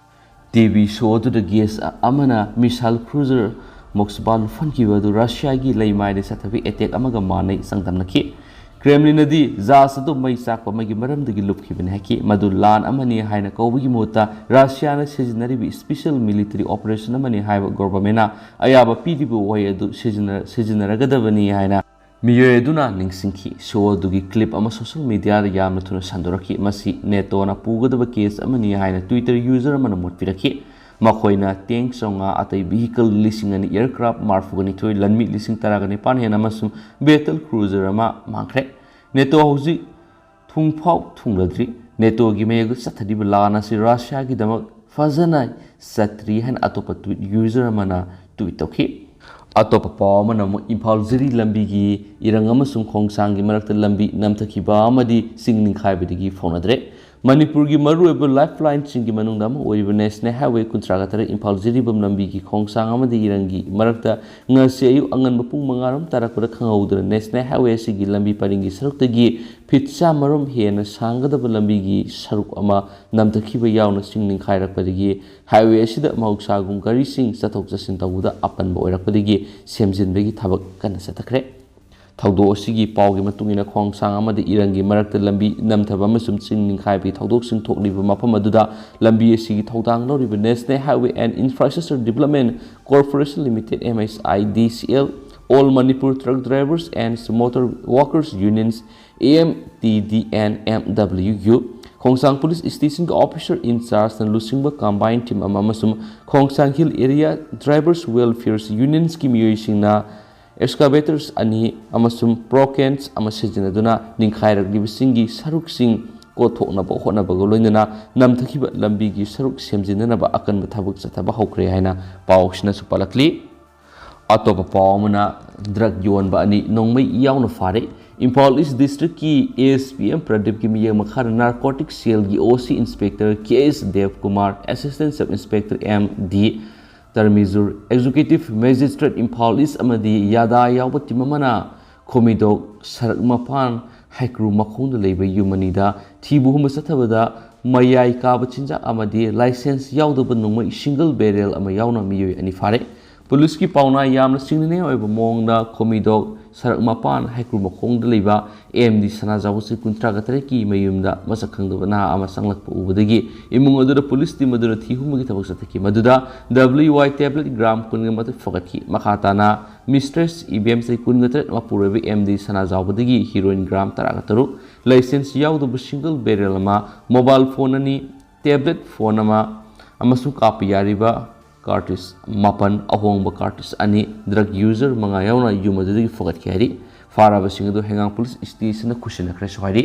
T V show ꯑꯗꯨꯗ guest ꯑꯃꯅ missile cruiser Moskva ꯂꯨꯞꯍꯟꯈꯤꯕ ꯑꯗꯨ Russia ꯒꯤ ꯂꯩꯃꯥꯏꯗ ꯆꯠꯊꯕ attack ꯑꯃꯒ ꯃꯥꯟꯅꯩ ꯆꯥꯡꯗꯝꯅꯈꯤ꯫ ꯀ꯭ꯔꯦꯝꯂꯤꯟꯅꯗꯤ ꯖꯍꯥꯖ ꯑꯗꯨ ꯃꯩ ꯆꯥꯛꯄ ꯑꯃꯒꯤ ꯃꯔꯝꯗꯒꯤ ꯂꯨꯞꯈꯤꯕꯅꯤ ꯍꯥꯏꯈꯤ꯫ ꯃꯗꯨ ꯂꯥꯟ ꯑꯃꯅꯤ ꯍꯥꯏꯅ ꯀꯧꯕꯒꯤ ꯃꯍꯨꯠꯇ Russia ꯅ ꯁꯤꯖꯤꯟꯅꯔꯤꯕ special military operation ꯑꯃꯅꯤ ꯍꯥꯏꯕ Gorbachev ꯅ ꯑꯌꯥꯕ ꯄꯤꯔꯤꯕ ꯋꯥꯍꯩ ꯑꯗꯨ ꯁꯤꯖꯤꯟꯅ-, ꯁꯤꯖꯤꯟꯅꯔꯒꯗꯕꯅꯤ ꯍꯥꯏꯅ ꯃꯤꯑꯣꯏ ꯑꯗꯨꯅ ꯅꯤꯡꯁꯤꯡꯈꯤ꯫ Show ꯑꯗꯨꯒꯤ clip ꯑꯃ social media ꯗ ꯌꯥꯝꯅ ꯊꯨꯅ ꯁꯟꯗꯣꯔꯛꯈꯤ꯫ ꯃꯁꯤ NATO ꯅ ꯄꯨꯒꯗꯕ case ꯑꯃꯅꯤ ꯍꯥꯏꯅ Twitter user ꯑꯃꯅ ꯃꯣꯠ ꯄꯤꯔꯛꯈꯤ꯫ ꯃꯈꯣꯏꯅ tank ꯆꯥꯝꯃꯉꯥ, ꯑꯇꯩ vehicle ꯂꯤꯁꯤꯡ ꯑꯅꯤ, aircraft ꯃꯔꯤꯐꯨꯒ ꯅꯤꯊꯣꯏ, ꯂꯥꯟꯃꯤ ꯂꯤꯁꯤꯡ ꯇꯔꯥꯒ ꯅꯤꯄꯥꯟ ꯍꯦꯟꯅ ꯑꯃꯁꯨꯡ battle cruiser ꯑꯃ ꯃꯥꯡꯈ꯭ꯔꯦ꯫ NATO ꯍꯧꯖꯤꯛ ꯊꯨꯡꯐꯥꯎ ꯊꯨꯡꯂꯗ꯭ꯔꯤ꯫ NATO ꯒꯤ ꯃꯥꯌꯣꯛꯇ ꯆꯠꯊꯔꯤꯕ ꯂꯥꯟ ꯑꯁꯤ Russia ꯒꯤꯗꯃꯛ ꯐꯖꯅ ꯆꯠꯇ꯭ꯔꯤ ꯍꯥꯏꯅ ꯑꯇꯣꯞꯄ Twitter user ꯑꯃꯅ tweet ꯇꯧꯈꯤ꯫ ꯑꯇꯣꯞꯄ ꯄꯥꯎ ꯑꯃꯅ ꯑꯃꯨꯛ ꯏꯝꯐꯥꯜ ꯖꯤꯔꯤ ꯂꯝꯕꯤꯒꯤ ꯏꯔꯪ ꯑꯃꯁꯨꯡ ꯈꯣꯡꯁꯥꯡꯒꯤ ꯃꯔꯛꯇ ꯂꯝꯕꯤ ꯅꯝꯊꯈꯤꯕ ꯑꯃꯗꯤ ꯆꯤꯡ ꯅꯤꯡꯈꯥꯏꯕꯗꯒꯤ ꯐꯥꯎꯅꯗ꯭ꯔꯦ꯫ ꯃꯅꯤꯄꯨꯔꯒꯤ ꯃꯔꯨꯑꯣꯏꯕ ꯂꯥꯏꯐꯂꯥꯏꯟꯁꯤꯡꯒꯤ ꯃꯅꯨꯡꯗ ꯑꯃ ꯑꯣꯏꯔꯤꯕ ꯅꯦꯁꯅꯦꯜ ꯍꯥꯏꯋꯦ ꯀꯨꯟꯊ꯭ꯔꯥꯒ ꯇꯔꯦꯠ ꯏꯝꯐꯥꯜ ꯖꯤꯔꯤꯕꯝ ꯂꯝꯕꯤꯒꯤ ꯈꯣꯡꯁꯥꯡ ꯑꯃꯗꯤ ꯏꯔꯪꯒꯤ ꯃꯔꯛꯇ ꯉꯁꯤ ꯑꯌꯨꯛ ꯑꯉꯟꯕ ꯄꯨꯡ ꯃꯉꯥꯔꯣꯝ ꯇꯥꯔꯛꯄꯗ ꯈꯪꯍꯧꯗꯅ ꯅꯦꯁꯅꯦꯜ ꯍꯥꯏꯋꯦ ꯑꯁꯤꯒꯤ ꯂꯝꯕꯤ ꯄꯔꯤꯡꯒꯤ ꯁꯔꯨꯛꯇꯒꯤ ꯐꯤꯠ ꯆꯥꯝꯃꯔꯣꯝ ꯍꯦꯟꯅ ꯁꯥꯡꯒꯗꯕ ꯂꯝꯕꯤꯒꯤ ꯁꯔꯨꯛ ꯑꯃ ꯅꯝꯊꯈꯤꯕ ꯌꯥꯎꯅ ꯆꯤꯡ ꯅꯤꯡꯈꯥꯏꯔꯛꯄꯗꯒꯤ ꯍꯥꯏꯋꯦ ꯑꯁꯤꯗ ꯃꯍꯧꯁꯥꯒꯨꯝ ꯒꯥꯔꯤꯁꯤꯡ ꯆꯠꯊꯣꯛ ꯆꯠꯁꯤꯟ ꯇꯧꯕꯗ ꯑꯄꯟꯕ ꯑꯣꯏꯔꯛꯄꯗꯒꯤ ꯁꯦꯝꯖꯤꯟꯕꯒꯤ ꯊꯕꯛ ꯀꯟꯅ ꯆꯠꯊꯈ꯭ꯔꯦ꯫ ꯊꯧꯗꯣꯛ ꯑꯁꯤꯒꯤ ꯄꯥꯎꯒꯤ ꯃꯇꯨꯡ ꯏꯟꯅ, ꯈꯣꯡꯁꯥꯡ ꯑꯃꯗꯤ ꯏꯔꯪꯒꯤ ꯃꯔꯛꯇ ꯂꯝꯕꯤ ꯅꯝꯊꯕ ꯑꯃꯁꯨꯡ ꯆꯤꯡ ꯅꯤꯡꯈꯥꯏꯕꯒꯤ ꯊꯧꯗꯣꯛꯁꯤꯡ ꯊꯣꯛꯂꯤꯕ ꯃꯐꯝ ꯑꯗꯨꯗ ꯂꯝꯕꯤ ꯑꯁꯤꯒꯤ ꯊꯧꯗꯥꯡ ꯂꯧꯔꯤꯕ National Highway and Infrastructure Development Corporation Limited, M H I D C L, All Manipur Truck Drivers and Motor Workers Unions, A M T D and M W U, Khongsang police ꯁ꯭ꯇꯦꯁꯟꯒꯤ ꯑꯣꯐꯤꯁꯔ ꯏꯟꯆꯥꯔꯖꯅ ꯂꯨꯆꯤꯡꯕ combined team ꯑꯃ ꯑꯃꯁꯨꯡ Khongsang hill area drivers welfare ꯌꯨꯅꯤꯌꯟꯁꯀꯤ ꯃꯤꯑꯣꯏꯁꯤꯡꯅ excavators ꯑꯅꯤ ꯑꯃꯁꯨꯡ ꯄ꯭ꯔꯣꯀꯦꯟꯁ ꯑꯃ ꯁꯤꯖꯤꯟꯅꯗꯨꯅ ꯅꯤꯡꯈꯥꯏꯔꯛꯂꯤꯕꯁꯤꯡꯒꯤ ꯁꯔꯨꯛꯁꯤꯡ ꯀꯣꯠꯊꯣꯛꯅꯕ ꯍꯣꯠꯅꯕꯒ ꯂꯣꯏꯅꯅ ꯅꯝꯊꯈꯤꯕ ꯂꯝꯕꯤꯒꯤ ꯁꯔꯨꯛ ꯁꯦꯝꯖꯤꯟꯅꯅꯕ ꯑꯀꯟꯕ ꯊꯕꯛ ꯆꯠꯊꯕ ꯍꯧꯈ꯭ꯔꯦ ꯍꯥꯏꯅ ꯄꯥꯎꯁꯤꯅꯁꯨ ꯄꯜꯂꯛꯂꯤ꯫ ꯑꯇꯣꯞꯄ ꯄꯥꯎ ꯑꯃꯅ, ꯗ꯭ꯔꯒ ꯌꯣꯟꯕ ꯑꯅꯤ ꯅꯣꯡꯃꯩ ꯌꯥꯎꯅ ꯐꯥꯔꯦ꯫ ꯏꯝꯐꯥꯜ ꯏꯁ ꯗꯤꯁꯇ꯭ꯔꯤꯛꯀꯤ ꯑꯦ ꯑꯦꯁ ꯄꯤ ꯑꯦꯝ ꯄ꯭ꯔꯗꯤꯞꯀꯤ ꯃꯤꯠꯌꯦꯡ ꯃꯈꯥꯗ ꯅꯥꯔꯀꯣꯇꯤꯛ ꯁꯦꯜꯒꯤ O C inspector K S Debkumar, assistant sub inspector M D Tarmizur, executive magistrate Imphal east ꯑꯃꯗꯤ ꯌꯥꯗꯥ ꯌꯥꯎꯕ ꯇꯤꯝ ꯑꯃꯅ ꯈꯣꯃꯤꯗꯣꯛ ꯁꯔꯛ ꯃꯄꯥꯟ ꯍꯩꯀ꯭ꯔꯨ ꯃꯈꯣꯡꯗ ꯂꯩꯕ ꯌꯨꯝ ꯑꯅꯤꯗ ꯊꯤꯕ ꯍꯨꯝꯕ ꯆꯠꯊꯕꯗ ꯃꯌꯥꯏ ꯀꯥꯕ ꯆꯤꯟꯖꯥꯛ ꯑꯃꯗꯤ ꯂꯥꯏꯁꯦꯟꯁ ꯌꯥꯎꯗꯕ ꯅꯣꯡꯃꯩ ꯁꯤꯡꯒꯜ ꯕꯦꯔꯦꯜ ꯑꯃ ꯌꯥꯎꯅ ꯃꯤꯑꯣꯏ ꯑꯅꯤ ꯐꯥꯔꯦ꯫ ꯄꯨꯂꯤꯁꯀꯤ ꯄꯥꯎꯅꯥ ꯌꯥꯝꯅ ꯆꯤꯡꯅꯅꯤꯡꯉꯥꯏ ꯑꯣꯏꯕ ꯃꯑꯣꯡꯗ ꯈꯣꯃꯤꯗꯣꯛ ꯁꯔꯛ ꯃꯄꯥꯟ ꯍꯩꯀ꯭ꯔꯨ ꯃꯈꯣꯡꯗ ꯂꯩꯕ ꯑꯦꯝ ꯗꯤ ꯁꯅꯥꯖꯥꯎꯕ ꯆꯍꯤ ꯀꯨꯟꯊ꯭ꯔꯥꯒ ꯇꯔꯦꯠꯀꯤ ꯃꯌꯨꯝꯗ ꯃꯁꯛ ꯈꯪꯗꯕ ꯅꯍꯥ ꯑꯃ ꯆꯪꯂꯛꯄ ꯎꯕꯗꯒꯤ ꯏꯃꯨꯡ ꯑꯗꯨꯗ ꯄꯨꯂꯤꯁ ꯇꯤꯝ ꯑꯗꯨꯅ ꯊꯤ ꯍꯨꯝꯕꯒꯤ ꯊꯕꯛ ꯆꯠꯊꯈꯤ꯫ ꯃꯗꯨꯗ W Y tablet gram ꯀꯨꯟꯒ ꯃꯥꯊꯣꯏ ꯐꯒꯠꯈꯤ꯫ ꯃꯈꯥ ꯇꯥꯅ ꯃꯤꯁꯇ꯭ꯔꯦꯁ ꯏꯕꯦꯝ ꯆꯍꯤ ꯀꯨꯟꯒ ꯇꯔꯦꯠ ꯃꯄꯨꯔꯣꯏꯕ ꯑꯦꯝ ꯗꯤ ꯁꯅꯥꯖꯥꯎꯕꯗꯒꯤ ꯍꯤꯔꯣꯏꯟ gram ꯇꯔꯥꯒ ꯇꯔꯨꯛ, ꯂꯥꯏꯁꯦꯟꯁ ꯌꯥꯎꯗꯕ ꯁꯤꯡꯒꯜ ꯕꯦꯔꯦꯜ ꯑꯃ, ꯃꯣꯕꯥꯏꯜ ꯐꯣꯟ ꯑꯅꯤ, ꯇꯦꯕ꯭ꯂꯦꯠ ꯐꯣꯟ ꯑꯃ ꯑꯃꯁꯨꯡ ꯀꯥꯞꯄ ꯌꯥꯔꯤꯕ ꯀꯥꯔꯇ꯭ꯔꯤꯖ ꯃꯥꯄꯟ, ꯑꯍꯣꯡꯕ ꯀꯥꯔꯇ꯭ꯔꯤꯖ ꯑꯅꯤ, ꯗ꯭ꯔꯒ ꯌꯨꯖꯔ ꯃꯉꯥ ꯌꯥꯎꯅ ꯌꯨꯝ ꯑꯗꯨꯗꯒꯤ ꯐꯒꯠꯈꯤ ꯍꯥꯏꯔꯤ꯫ ꯐꯥꯔꯕꯁꯤꯡ ꯑꯗꯨ ꯍꯩꯉꯥꯡ ꯄꯨꯂꯤꯁ ꯁ꯭ꯇꯦꯁꯟꯗ ꯈꯨꯠꯁꯤꯟꯅꯈ꯭ꯔꯦꯁꯨ ꯍꯥꯏꯔꯤ꯫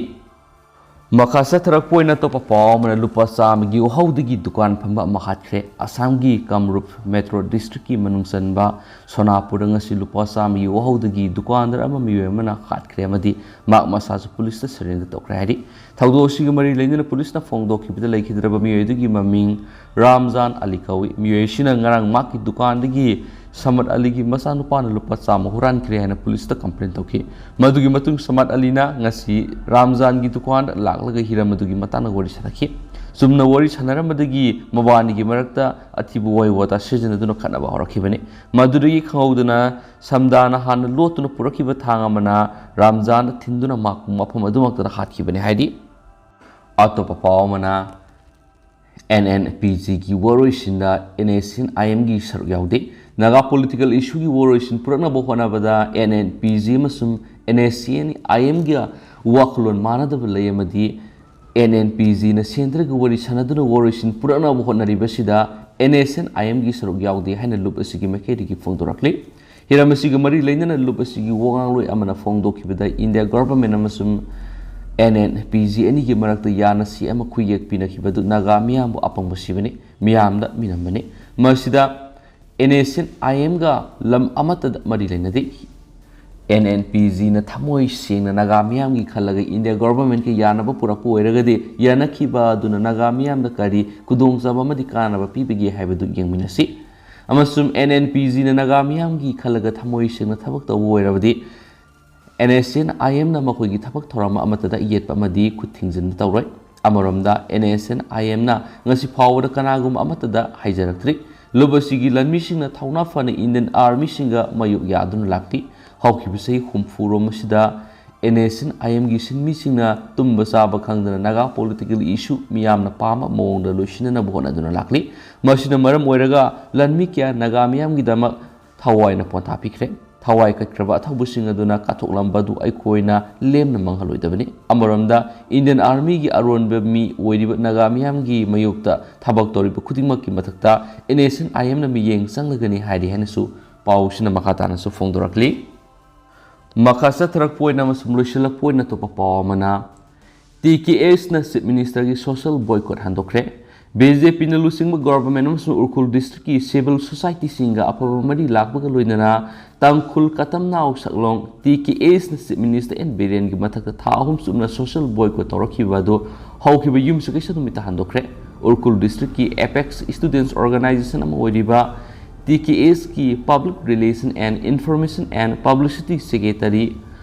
ꯃꯈꯥ ꯆꯠꯊꯔꯛꯄ ꯑꯣꯏꯅ ꯑꯇꯣꯞꯄ ꯄꯥꯎ ꯑꯃꯅ, ꯂꯨꯄꯥ ꯆꯥꯝꯃꯒꯤ ꯎꯍꯧꯗꯒꯤ ꯗꯨꯀꯥꯟ ꯐꯝꯕ ꯑꯃ ꯍꯥꯠꯈ꯭ꯔꯦ꯫ ꯑꯁꯥꯝꯒꯤ ꯀꯥꯃꯔꯨꯞ ꯃꯦꯇ꯭ꯔꯣ ꯗꯤꯁꯇ꯭ꯔꯤꯛꯀꯤ ꯃꯅꯨꯡ ꯆꯟꯕ ꯁꯣꯅꯥꯄꯨꯔꯗ ꯉꯁꯤ ꯂꯨꯄꯥ ꯆꯥꯝꯃꯒꯤ ꯋꯥꯍꯧꯗꯒꯤ ꯗꯨꯀꯥꯟꯗꯥꯔ ꯑꯃ ꯃꯤꯑꯣꯏ ꯑꯃꯅ ꯍꯥꯠꯈ꯭ꯔꯦ ꯑꯃꯗꯤ ꯃꯍꯥꯛ ꯃꯁꯥꯁꯨ ꯄꯨꯂꯤꯁꯇ surrender ꯇꯧꯈ꯭ꯔꯦ ꯍꯥꯏꯔꯤ꯫ ꯊꯧꯗꯣꯛ ꯑꯁꯤꯒꯤ ꯃꯔꯤ ꯂꯩꯅꯅ ꯄꯨꯂꯤꯁꯅ ꯐꯣꯡꯗꯣꯛꯈꯤꯕꯗ, ꯂꯩꯈꯤꯗ꯭ꯔꯕ ꯃꯤꯑꯣꯏ ꯑꯗꯨꯒꯤ ꯃꯃꯤꯡ ꯔꯥꯝꯖꯥꯟ ꯑꯂꯤ ꯀꯧꯏ꯫ ꯃꯤꯑꯣꯏ ꯑꯁꯤꯅ ꯉꯔꯥꯡ ꯃꯍꯥꯛꯀꯤ ꯗꯨꯀꯥꯟꯗꯒꯤ ꯁꯃꯠ ꯑꯂꯤꯒꯤ ꯃꯆꯥꯅꯨꯄꯥꯅ ꯂꯨꯄꯥ ꯆꯥꯝꯃ ꯍꯨꯔꯥꯟꯈ꯭ꯔꯦ ꯍꯥꯏꯅ ꯄꯨꯂꯤꯁꯇ complain ꯇꯧꯈꯤ꯫ ꯃꯗꯨꯒꯤ ꯃꯇꯨꯡ ꯁꯃꯠ ꯑꯂꯤꯅ ꯉꯁꯤ ꯔꯥꯝꯖꯥꯟꯒꯤ ꯗꯨꯀꯥꯟꯗ ꯂꯥꯛꯂꯒ ꯍꯤꯔꯝ ꯑꯗꯨꯒꯤ ꯃꯇꯥꯡꯗ ꯋꯥꯔꯤ ꯁꯥꯟꯅꯈꯤ꯫ ꯆꯨꯝꯅ ꯋꯥꯔꯤ ꯁꯥꯟꯅꯔꯝꯕꯗꯒꯤ ꯃꯕꯥꯅꯤꯒꯤ ꯃꯔꯛꯇ ꯑꯊꯤꯕ ꯋꯥꯍꯩ ꯋꯥꯇꯥ ꯁꯤꯖꯤꯟꯅꯗꯨꯅ ꯈꯠꯅꯕ ꯍꯧꯔꯛꯈꯤꯕꯅꯤ꯫ ꯃꯗꯨꯗꯒꯤ ꯈꯪꯍꯧꯗꯅ ꯁꯝꯗꯥꯅ ꯍꯥꯟꯅ ꯂꯣꯠꯇꯨꯅ ꯄꯨꯔꯛꯈꯤꯕ ꯊꯥꯡ ꯑꯃꯅ ꯔꯥꯝꯖꯥꯟꯗ ꯊꯤꯟꯗꯨꯅ ꯃꯍꯥꯛꯄꯨ ꯃꯐꯝ ꯑꯗꯨꯃꯛꯇꯗ ꯍꯥꯠꯈꯤꯕꯅꯤ ꯍꯥꯏꯔꯤ꯫ ꯑꯇꯣꯞꯄ ꯄꯥꯎ ꯑꯃꯅ, NNPGꯒꯤ ꯋꯥꯔꯣꯏꯁꯤꯟꯗ NSCN-IMꯒꯤ ꯁꯔꯨꯛ ꯌꯥꯎꯗꯦ꯫ ꯅꯥꯒꯥ political issueꯒꯤ ꯋꯥꯔꯣꯏꯁꯤꯟ ꯄꯨꯔꯛꯅꯕ ꯍꯣꯠꯅꯕꯗ NNPG ꯑꯃꯁꯨꯡ NSCN-IMꯒ ꯋꯥꯈꯜꯂꯣꯟ ꯃꯥꯟꯅꯗꯕ ꯂꯩ ꯑꯃꯗꯤ NNPGꯅ ꯁꯦꯟꯇꯔꯒ ꯋꯥꯔꯤ ꯁꯥꯟꯅꯗꯨꯅ ꯋꯥꯔꯣꯏꯁꯤꯟ ꯄꯨꯔꯛꯅꯕ ꯍꯣꯠꯅꯔꯤꯕꯁꯤꯗ NSCN-IMꯒꯤ ꯁꯔꯨꯛ ꯌꯥꯎꯗꯦ ꯍꯥꯏꯅ ꯂꯨꯞ ꯑꯁꯤꯒꯤ ꯃꯥꯏꯀꯩꯗꯒꯤ ꯐꯣꯡꯗꯣꯔꯛꯂꯤ꯫ ꯍꯤꯔꯝ ꯑꯁꯤꯒ ꯃꯔꯤ ꯂꯩꯅꯅ ꯂꯨꯞ ꯑꯁꯤꯒꯤ ꯋꯥꯉꯥꯡꯂꯣꯏ ꯑꯃꯅ ꯐꯣꯡꯗꯣꯛꯈꯤꯕꯗ, ꯏꯟꯗꯤꯌꯥ government ꯑꯃꯁꯨꯡ NNPG ꯑꯅꯤꯒꯤ ꯃꯔꯛꯇ ꯌꯥꯅꯁꯤ ꯑꯃ ꯈꯨꯌꯦꯛ ꯄꯤꯅꯈꯤꯕ ꯑꯗꯨ ꯅꯥꯒꯥ ꯃꯤꯌꯥꯝꯕꯨ ꯑꯄꯪꯕ ꯁꯤꯕꯅꯤ, ꯃꯤꯌꯥꯝꯗ ꯃꯤꯅꯝꯕꯅꯤ꯫ ꯃꯁꯤꯗ NSCN-IMꯒ ꯂꯝ ꯑꯃꯠꯇꯗ ꯃꯔꯤ ꯂꯩꯅꯗꯦ꯫ NNPGꯅ ꯊꯃꯣꯏ ꯁꯦꯡꯅ ꯅꯥꯒꯥ ꯃꯤꯌꯥꯝꯒꯤ ꯈꯜꯂꯒ ꯏꯟꯗꯤꯌꯥ governmentꯀ ꯌꯥꯅꯕ ꯄꯨꯔꯛꯄ ꯑꯣꯏꯔꯒꯗꯤ, ꯌꯥꯅꯈꯤꯕ ꯑꯗꯨꯅ ꯅꯥꯒꯥ ꯃꯤꯌꯥꯝꯗ ꯀꯔꯤ ꯈꯨꯗꯣꯡꯆꯥꯕ ꯑꯃꯗꯤ ꯀꯥꯟꯅꯕ ꯄꯤꯕꯒꯦ ꯍꯥꯏꯕꯗꯨ ꯌꯦꯡꯃꯤꯟꯅꯁꯤ꯫ ꯑꯃꯁꯨꯡ NNPGꯅ ꯅꯥꯒꯥ ꯃꯤꯌꯥꯝꯒꯤ ꯈꯜꯂꯒ ꯊꯃꯣꯏ ꯁꯦꯡꯅ ꯊꯕꯛ ꯇꯧꯕ ꯑꯣꯏꯔꯕꯗꯤ, NSCN-IMꯅ ꯃꯈꯣꯏꯒꯤ ꯊꯕꯛ ꯊꯧꯔꯝ ꯑꯃꯠꯇꯗ ꯌꯦꯠꯄ ꯑꯃꯗꯤ ꯈꯨꯠ ꯊꯤꯡꯖꯤꯟꯕ ꯇꯧꯔꯣꯏ꯫ ꯑꯃꯔꯣꯝꯗ, NSCN-IMꯅ ꯉꯁꯤ ꯐꯥꯎꯕꯗ ꯀꯅꯥꯒꯨꯝꯕ ꯑꯃꯠꯇꯗ ꯍꯥꯏꯖꯔꯛꯇ꯭ꯔꯤ꯫ ꯂꯨꯞ ꯑꯁꯤꯒꯤ ꯂꯥꯟꯃꯤꯁꯤꯡꯅ ꯊꯧꯅꯥ ꯐꯅ Indian Armyꯁꯤꯡꯒ ꯃꯥꯌꯣꯛ ꯌꯥꯗꯨꯅ ꯂꯥꯛꯂꯤ꯫ ꯍꯧꯈꯤꯕ ꯆꯍꯤ ꯍꯨꯝꯐꯨꯔꯣꯝ ꯑꯁꯤꯗ NSCN-IMꯒꯤ ꯁꯤꯟꯃꯤꯁꯤꯡꯅ ꯇꯨꯝꯕ ꯆꯥꯕ ꯈꯪꯗꯅ ꯅꯥꯒꯥ political issue ꯃꯤꯌꯥꯝꯅ ꯄꯥꯝꯕ ꯃꯑꯣꯡꯗ ꯂꯣꯏꯁꯤꯟꯅꯅꯕ ꯍꯣꯠꯅꯗꯨꯅ ꯂꯥꯛꯂꯤ꯫ ꯃꯁꯤꯅ ꯃꯔꯝ ꯑꯣꯏꯔꯒ ꯂꯥꯟꯃꯤ ꯀꯌꯥ ꯅꯥꯒꯥ ꯃꯤꯌꯥꯝꯒꯤꯗꯃꯛ ꯊꯋꯥꯏꯅ ꯄꯣꯟꯊꯥ ꯄꯤꯈ꯭ꯔꯦ꯫ ꯊꯋꯥꯏ ꯀꯠꯈ꯭ꯔꯕ ꯑꯊꯧꯕꯁꯤꯡ ꯑꯗꯨꯅ ꯀꯠꯊꯣꯛꯂꯝꯕ ꯑꯗꯨ ꯑꯩꯈꯣꯏꯅ ꯂꯦꯝꯅ ꯃꯥꯡꯍꯜꯂꯣꯏꯗꯕꯅꯤ꯫ ꯑꯃꯔꯣꯝꯗ, Indian Armyꯒꯤ ꯑꯔꯣꯟꯕ ꯃꯤ ꯑꯣꯏꯔꯤꯕ ꯅꯥꯒꯥ ꯃꯤꯌꯥꯝꯒꯤ ꯃꯥꯌꯣꯛꯇ ꯊꯕꯛ ꯇꯧꯔꯤꯕ ꯈꯨꯗꯤꯡꯃꯛꯀꯤ ꯃꯊꯛꯇ NSCN-IMꯅ ꯃꯤꯠꯌꯦꯡ ꯆꯪꯂꯒꯅꯤ ꯍꯥꯏꯔꯤ ꯍꯥꯏꯅꯁꯨ ꯄꯥꯎꯁꯤꯅ ꯃꯈꯥ ꯇꯥꯅꯁꯨ ꯐꯣꯡꯗꯣꯔꯛꯂꯤ꯫ ꯃꯈꯥ ꯆꯠꯊꯔꯛꯄ ꯑꯣꯏꯅ ꯑꯃꯁꯨꯡ ꯂꯣꯏꯁꯤꯜꯂꯛꯄ ꯑꯣꯏꯅ ꯑꯇꯣꯞꯄ ꯄꯥꯎ ꯑꯃꯅ, TKSꯅ Chief Ministerꯒꯤ social boycott ꯍꯟꯗꯣꯛꯈ꯭ꯔꯦ꯫ ꯕꯤ ꯖꯦ ꯄꯤꯅ ꯂꯨꯆꯤꯡꯕ ꯒꯣꯚꯔꯟꯃꯦꯟꯠ ꯑꯃꯁꯨꯡ ꯎꯈ꯭ꯔꯨꯜ ꯗꯤꯁꯇ꯭ꯔꯤꯛꯀꯤ ꯁꯤꯚꯤꯜ ꯁꯣꯁꯥꯏꯇꯤꯁꯤꯡꯒ ꯑꯐꯕ ꯃꯔꯤ ꯂꯥꯛꯄꯒ ꯂꯣꯏꯅꯅ ꯇꯥꯡꯈꯨꯜ ꯀꯇꯝꯅꯥꯎ ꯁꯛꯂꯣꯡ ꯇꯤ ꯀꯦ ꯑꯦꯁꯅ ꯆꯤꯐ ꯃꯤꯅꯤꯁꯇꯔ ꯑꯦꯟ ꯕꯤꯔꯦꯟꯒꯤ ꯃꯊꯛꯇ ꯊꯥ ꯑꯍꯨꯝ ꯆꯨꯞꯅ ꯁꯣꯁꯤꯌꯦꯜ ꯕꯣꯏꯀꯣꯠ ꯇꯧꯔꯛꯈꯤꯕ ꯑꯗꯨ ꯍꯧꯈꯤꯕ ꯌꯨꯝꯁꯀꯩꯁ ꯅꯨꯃꯤꯠꯇ ꯍꯟꯗꯣꯛꯈ꯭ꯔꯦ꯫ ꯎꯈ꯭ꯔꯨꯜ ꯗꯤꯁꯇ꯭ꯔꯤꯛꯀꯤ ꯑꯦꯄꯦꯛꯁ ꯁ꯭ꯇꯨꯗꯦꯟꯠꯁ ꯑꯣꯔꯒꯅꯥꯏꯖꯦꯁꯟ ꯑꯃ ꯑꯣꯏꯔꯤꯕ ꯇꯤ ꯀꯦ ꯑꯦꯁꯀꯤ Public Relation and Information and Publicity Secretary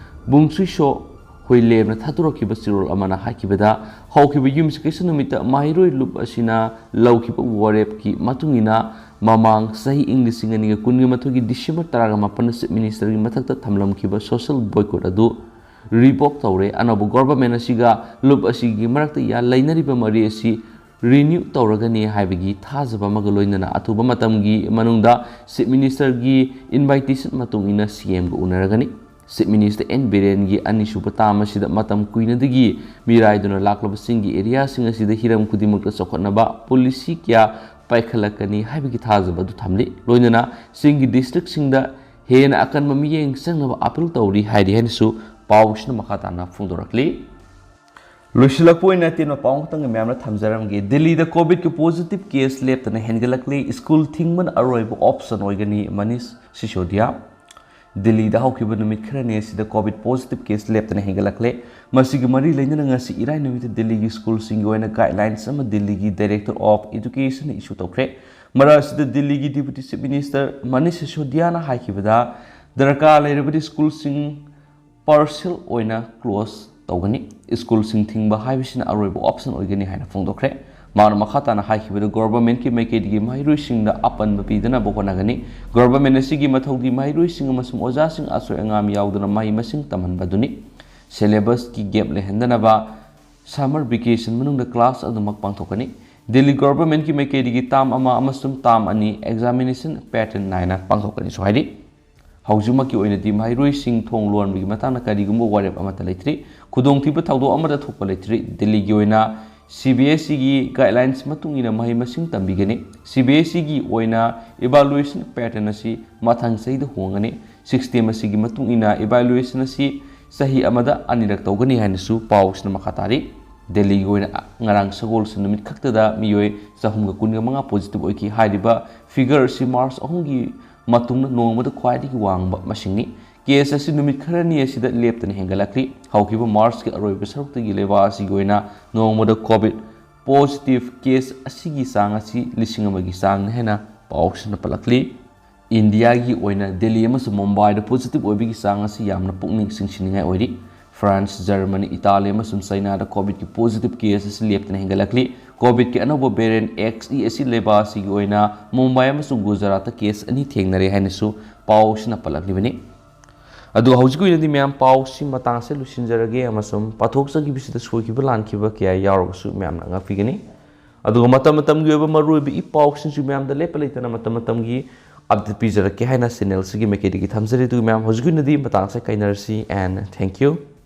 Bungsuiso ꯍꯨꯏꯂꯦꯝꯅ ꯊꯥꯗꯣꯔꯛꯈꯤꯕ ꯆꯦꯔꯣꯜ ꯑꯃꯅ ꯍꯥꯏꯈꯤꯕꯗ, ꯍꯧꯈꯤꯕ ꯌꯨꯝꯁꯀꯩꯁ ꯅꯨꯃꯤꯠꯇ ꯃꯍꯩꯔꯣꯏ ꯂꯨꯞ ꯑꯁꯤꯅ ꯂꯧꯈꯤꯕ ꯋꯥꯔꯦꯞꯀꯤ ꯃꯇꯨꯡ ꯏꯟꯅ, ꯃꯃꯥꯡ ꯆꯍꯤ ꯏꯪ ꯂꯤꯁꯤꯡ ꯑꯅꯤꯒ ꯀꯨꯟꯒ ꯃꯥꯊꯣꯏꯒꯤ ꯗꯤꯁꯦꯝꯕꯔ ꯇꯔꯥꯒ ꯃꯥꯄꯟꯗ ꯆꯤꯐ ꯃꯤꯅꯤꯁꯇꯔꯒꯤ ꯃꯊꯛꯇ ꯊꯝꯂꯝꯈꯤꯕ ꯁꯣꯁꯤꯌꯦꯜ ꯕꯣꯏꯀꯣꯠ ꯑꯗꯨ ꯔꯤꯚꯣꯛ ꯇꯧꯔꯦ꯫ ꯑꯅꯧꯕ ꯒꯣꯚꯔꯟꯃꯦꯟꯠ ꯑꯁꯤꯒ ꯂꯨꯞ ꯑꯁꯤꯒꯤ ꯃꯔꯛꯇ ꯌꯥ-, ꯂꯩꯅꯔꯤꯕ ꯃꯔꯤ ꯑꯁꯤ ꯔꯤꯅ꯭ꯌꯨ ꯇꯧꯔꯒꯅꯤ ꯍꯥꯏꯕꯒꯤ ꯊꯥꯖꯕ ꯑꯃꯒ ꯂꯣꯏꯅꯅ ꯑꯊꯨꯕ ꯃꯇꯝꯒꯤ ꯃꯅꯨꯡꯗ ꯆꯤꯐ ꯃꯤꯅꯤꯁꯇꯔꯒꯤ ꯏꯟꯚꯥꯏꯇꯦꯁꯟ ꯃꯇꯨꯡ ꯏꯟꯅ ꯁꯤ ꯑꯦꯝꯒ ꯎꯅꯔꯒꯅꯤ꯫ ꯆꯤꯐ ꯃꯤꯅꯤꯁꯇꯔ ꯑꯦꯟ ꯕꯤꯔꯦꯟꯒꯤ ꯑꯅꯤꯁꯨꯕ ꯇꯥꯔꯝ ꯑꯁꯤꯗ ꯃꯇꯝ ꯀꯨꯏꯅꯗꯒꯤ ꯃꯤꯔꯥꯏꯗꯨꯅ ꯂꯥꯛꯂꯕꯁꯤꯡꯒꯤ ꯑꯦꯔꯤꯌꯥꯁꯤꯡ ꯑꯁꯤꯗ ꯍꯤꯔꯝ ꯈꯨꯗꯤꯡꯃꯛꯇ ꯆꯥꯎꯈꯠꯅꯕ ꯄꯣꯂꯤꯁꯤ ꯀꯌꯥ ꯄꯥꯏꯈꯠꯂꯛꯀꯅꯤ ꯍꯥꯏꯕꯒꯤ ꯊꯥꯖꯕ ꯑꯗꯨ ꯊꯝꯂꯤ꯫ ꯂꯣꯏꯅꯅ ꯆꯤꯡꯒꯤ ꯗꯤꯁꯇ꯭ꯔꯤꯛꯁꯤꯡꯗ ꯍꯦꯟꯅ ꯑꯀꯟꯕ ꯃꯤꯠꯌꯦꯡ ꯆꯪꯅꯕ ꯑꯄꯤꯜ ꯇꯧꯔꯤ ꯍꯥꯏꯔꯤ ꯍꯥꯏꯅꯁꯨ ꯄꯥꯎꯁꯤꯅ ꯃꯈꯥ ꯇꯥꯅ ꯐꯣꯡꯗꯣꯔꯛꯂꯤ꯫ ꯂꯣꯏꯁꯤꯜꯂꯛꯄ ꯑꯣꯏꯅ ꯑꯇꯦꯟꯕ ꯄꯥꯎ ꯑꯃꯈꯛꯇꯪꯒ ꯃꯌꯥꯝꯅ ꯊꯝꯖꯔꯝꯒꯦ꯫ ꯗꯤꯜꯂꯤꯗ ꯀꯣꯚꯤꯗꯀꯤ ꯄꯣꯖꯤꯇꯤꯚ ꯀꯦꯁ ꯂꯦꯞꯇꯅ ꯍꯦꯟꯒꯠꯂꯛꯂꯤ꯫ ꯁ꯭ꯀꯨꯜ ꯊꯤꯡꯕꯅ ꯑꯔꯣꯏꯕ ꯑꯣꯞꯁꯟ ꯑꯣꯏꯒꯅꯤ, ꯃꯅꯤꯁ ꯁꯤꯁꯣꯗꯤꯌꯥ꯫ ꯗꯤꯜꯂꯤꯗ ꯍꯧꯈꯤꯕ ꯅꯨꯃꯤꯠ ꯈꯔꯅꯤ ꯑꯁꯤꯗ ꯀꯣꯚꯤꯗ ꯄꯣꯖꯤꯇꯤꯚ ꯀꯦꯁ ꯂꯦꯞꯇꯅ ꯍꯦꯟꯒꯠꯂꯛꯂꯦ꯫ ꯃꯁꯤꯒꯤ ꯃꯔꯤ ꯂꯩꯅꯅ ꯉꯁꯤ ꯏꯔꯥꯏ ꯅꯨꯃꯤꯠꯇ ꯗꯤꯜꯂꯤꯒꯤ ꯁ꯭ꯀꯨꯜꯁꯤꯡꯒꯤ ꯑꯣꯏꯅ ꯒꯥꯏꯗꯂꯥꯏꯟꯁ ꯑꯃ ꯗꯤꯜꯂꯤꯒꯤ ꯗꯥꯏꯔꯦꯛꯇꯔ ꯑꯣꯐ ꯏꯗꯨꯀꯦꯁꯟꯅ ꯏꯁꯨ ꯇꯧꯈ꯭ꯔꯦ꯫ ꯃꯔꯛ ꯑꯁꯤꯗ ꯗꯤꯜꯂꯤꯒꯤ ꯗꯤꯄꯨꯇꯤ ꯆꯤꯐ ꯃꯤꯅꯤꯁꯇꯔ ꯃꯅꯤꯁ ꯁꯤꯁꯣꯗꯤꯌꯥꯅ ꯍꯥꯏꯈꯤꯕꯗ, ꯗꯔꯀꯥꯔ ꯂꯩꯔꯕꯗꯤ ꯁ꯭ꯀꯨꯜꯁꯤꯡ ꯄꯥꯔꯁꯤꯌꯦꯜ ꯑꯣꯏꯅ ꯀ꯭ꯂꯣꯖ ꯇꯧꯒꯅꯤ꯫ ꯁ꯭ꯀꯨꯜꯁꯤꯡ ꯊꯤꯡꯕ ꯍꯥꯏꯕꯁꯤꯅ ꯑꯔꯣꯏꯕ ꯑꯣꯞꯁꯟ ꯑꯣꯏꯒꯅꯤ ꯍꯥꯏꯅ ꯐꯣꯡꯗꯣꯛꯈ꯭ꯔꯦ꯫ ꯃꯥꯅ ꯃꯈꯥ ꯇꯥꯅ ꯍꯥꯏꯈꯤꯕꯗ, ꯒꯣꯚꯔꯟꯃꯦꯟꯠꯀꯤ ꯃꯥꯏꯀꯩꯗꯒꯤ ꯃꯍꯩꯔꯣꯏꯁꯤꯡꯗ ꯑꯄꯟꯕ ꯄꯤꯗꯅꯕ ꯍꯣꯠꯅꯒꯅꯤ꯫ ꯒꯣꯚꯔꯟꯃꯦꯟꯠ ꯑꯁꯤꯒꯤ ꯃꯊꯧꯗꯤ ꯃꯍꯩꯔꯣꯏꯁꯤꯡ ꯑꯃꯁꯨꯡ ꯑꯣꯖꯥꯁꯤꯡ ꯑꯁꯣꯏ ꯑꯉꯥꯝ ꯌꯥꯎꯗꯅ ꯃꯍꯩ ꯃꯁꯤꯡ ꯇꯝꯍꯟꯕꯗꯨꯅꯤ꯫ ꯁꯦꯂꯦꯕꯁꯀꯤ ꯒꯦꯞ ꯂꯩꯍꯟꯗꯅꯕ ꯁꯝꯃꯔ ꯚꯦꯀꯦꯁꯟ ꯃꯅꯨꯡꯗ ꯀ꯭ꯂꯥꯁ ꯑꯗꯨꯃꯛ ꯄꯥꯡꯊꯣꯛꯀꯅꯤ꯫ ꯗꯤꯜꯂꯤ ꯒꯣꯚꯔꯟꯃꯦꯟꯠꯀꯤ ꯃꯥꯏꯀꯩꯗꯒꯤ ꯇꯥꯔꯝ ꯑꯃ ꯑꯃꯁꯨꯡ ꯇꯥꯔꯝ ꯑꯅꯤ ꯑꯦꯛꯖꯥꯃꯤꯅꯦꯁꯟ ꯄꯦꯇꯔꯟ ꯅꯥꯏꯅ ꯄꯥꯡꯊꯣꯛꯀꯅꯤꯁꯨ ꯍꯥꯏꯔꯤ꯫ ꯍꯧꯖꯤꯛꯃꯛꯀꯤ ꯑꯣꯏꯅꯗꯤ ꯃꯍꯩꯔꯣꯏꯁꯤꯡ ꯊꯣꯡ ꯂꯣꯟꯕꯒꯤ ꯃꯇꯥꯡꯗ ꯀꯔꯤꯒꯨꯝꯕ ꯋꯥꯔꯦꯞ ꯑꯃꯠꯇ ꯂꯩꯇ꯭ꯔꯤ꯫ ꯈꯨꯗꯣꯡꯊꯤꯕ ꯊꯧꯗꯣꯛ ꯑꯃꯠꯇ ꯊꯣꯛꯄ ꯂꯩꯇ꯭ꯔꯤ꯫ ꯗꯤꯜꯂꯤꯒꯤ ꯑꯣꯏꯅ ꯁꯤ ꯕꯤ ꯑꯦꯁ ꯏꯒꯤ ꯒꯥꯏꯗꯂꯥꯏꯟꯁ ꯃꯇꯨꯡ ꯏꯟꯅ ꯃꯍꯩ ꯃꯁꯤꯡ ꯇꯝꯕꯤꯒꯅꯤ꯫ ꯁꯤ ꯕꯤ ꯑꯦꯁ ꯏꯒꯤ ꯑꯣꯏꯅ ꯏꯚꯥꯂꯨꯑꯦꯁꯟ ꯄꯦꯇꯔꯟ ꯑꯁꯤ ꯃꯊꯪ ꯆꯍꯤꯗ ꯍꯣꯡꯒꯅꯤ꯫ ꯁꯤꯁꯇꯦꯝ ꯑꯁꯤꯒꯤ ꯃꯇꯨꯡ ꯏꯟꯅ ꯏꯚꯥꯂꯨꯑꯦꯁꯟ ꯑꯁꯤ ꯆꯍꯤ ꯑꯃꯗ ꯑꯅꯤꯔꯛ ꯇꯧꯒꯅꯤ ꯍꯥꯏꯅꯁꯨ ꯄꯥꯎꯁꯤꯅ ꯃꯈꯥ ꯇꯥꯔꯤ꯫ ꯗꯦꯜꯂꯤꯒꯤ ꯑꯣꯏꯅ ꯉꯔꯥꯡ ꯁꯒꯣꯜꯁꯦꯟ ꯅꯨꯃꯤꯠ ꯈꯛꯇꯗ ꯃꯤꯑꯣꯏ ꯆꯍꯨꯝꯒ ꯀꯨꯟꯒ ꯃꯉꯥ positive ꯑꯣꯏꯈꯤ꯫ ꯍꯥꯏꯔꯤꯕ figure ꯑꯁꯤ March ꯑꯍꯨꯝꯒꯤ ꯃꯇꯨꯡꯗ ꯅꯣꯡꯃꯗ ꯈ꯭ꯋꯥꯏꯗꯒꯤ ꯋꯥꯡꯕ ꯃꯁꯤꯡꯅꯤ꯫ Case ꯑꯁꯤ ꯅꯨꯃꯤꯠ ꯈꯔꯅꯤ ꯑꯁꯤꯗ ꯂꯦꯞꯇꯅ ꯍꯦꯟꯒꯠꯂꯛꯂꯤ꯫ ꯍꯧꯈꯤꯕ Marchꯀꯤ ꯑꯔꯣꯏꯕ ꯁꯔꯨꯛꯇꯒꯤ ꯂꯩꯕꯥꯛ ꯑꯁꯤꯒꯤ ꯑꯣꯏꯅ ꯅꯣꯡꯃꯗ COVID positive case ꯑꯁꯤꯒꯤ ꯆꯥꯡ ꯑꯁꯤ ꯂꯤꯁꯤꯡ ꯑꯃꯒꯤ ꯆꯥꯡꯅꯤ ꯍꯥꯏꯅ ꯄꯥꯎꯁꯤꯡꯅ ꯄꯜꯂꯛꯂꯤ꯫ ꯏꯟꯗꯤꯌꯥꯒꯤ ꯑꯣꯏꯅ ꯗꯦꯜꯂꯤ ꯑꯃꯁꯨꯡ ꯃꯨꯝꯕꯥꯏꯗ positive ꯑꯣꯏꯕꯒꯤ ꯆꯥꯡ ꯑꯁꯤ ꯌꯥꯝꯅ ꯄꯨꯛꯅꯤꯡ ꯆꯤꯡꯁꯤꯟꯅꯤꯡꯉꯥꯏ ꯑꯣꯏꯔꯤ꯫ France, Germany, Italy ꯑꯃꯁꯨꯡ ꯆꯥꯏꯅꯥꯗ COVIDꯀꯤ positive case ꯑꯁꯤ ꯂꯦꯞꯇꯅ ꯍꯦꯟꯒꯠꯂꯛꯂꯤ꯫ COVIDꯀꯤ ꯑꯅꯧꯕ variant XE ꯑꯁꯤ ꯂꯩꯕꯥꯛ ꯑꯁꯤꯒꯤ ꯑꯣꯏꯅ ꯃꯨꯝꯕꯥꯏ ꯑꯃꯁꯨꯡ ꯒꯨꯖꯔꯥꯠꯇ case ꯑꯅꯤ ꯊꯦꯡꯅꯔꯦ ꯍꯥꯏꯅꯁꯨ ꯄꯥꯎ ꯑꯁꯤꯅ ꯄꯜꯂꯛꯂꯤꯕꯅꯤ꯫ ꯑꯗꯨꯒ ꯍꯧꯖꯤꯛꯀꯤ ꯑꯣꯏꯅꯗꯤ ꯃꯌꯥꯝ ꯄꯥꯎꯁꯤ ꯃꯇꯥꯡꯁꯦ ꯂꯣꯏꯁꯤꯟꯖꯔꯒꯦ, ꯑꯃꯁꯨꯡ ꯄꯥꯊꯣꯛꯆꯈꯤꯕꯁꯤꯗ ꯁꯣꯏꯈꯤꯕ ꯂꯥꯟꯈꯤꯕ ꯀꯌꯥ ꯌꯥꯎꯔꯒꯁꯨ ꯃꯌꯥꯝꯅ ꯉꯥꯛꯄꯤꯒꯅꯤ꯫ ꯑꯗꯨꯒ ꯃꯇꯝ ꯃꯇꯝꯒꯤ ꯑꯣꯏꯕ ꯃꯔꯨꯑꯣꯏꯕ ꯏ ꯄꯥꯎꯁꯤꯡꯁꯨ ꯃꯌꯥꯝꯗ ꯂꯦꯞꯄ ꯂꯩꯇꯅ ꯃꯇꯝ ꯃꯇꯝꯒꯤ update ꯄꯤꯖꯔꯛꯀꯦ ꯍꯥꯏꯅ channelꯁꯤꯒꯤ ꯃꯥꯏꯀꯩꯗꯒꯤ ꯊꯝꯖꯔꯤ꯫ ꯑꯗꯨꯒ ꯃꯌꯥꯝ ꯍꯧꯖꯤꯛꯀꯤ ꯑꯣꯏꯅꯗꯤ ꯃꯇꯥꯡꯁꯦ ꯀꯥꯏꯅꯔꯁꯤ, and thank you꯫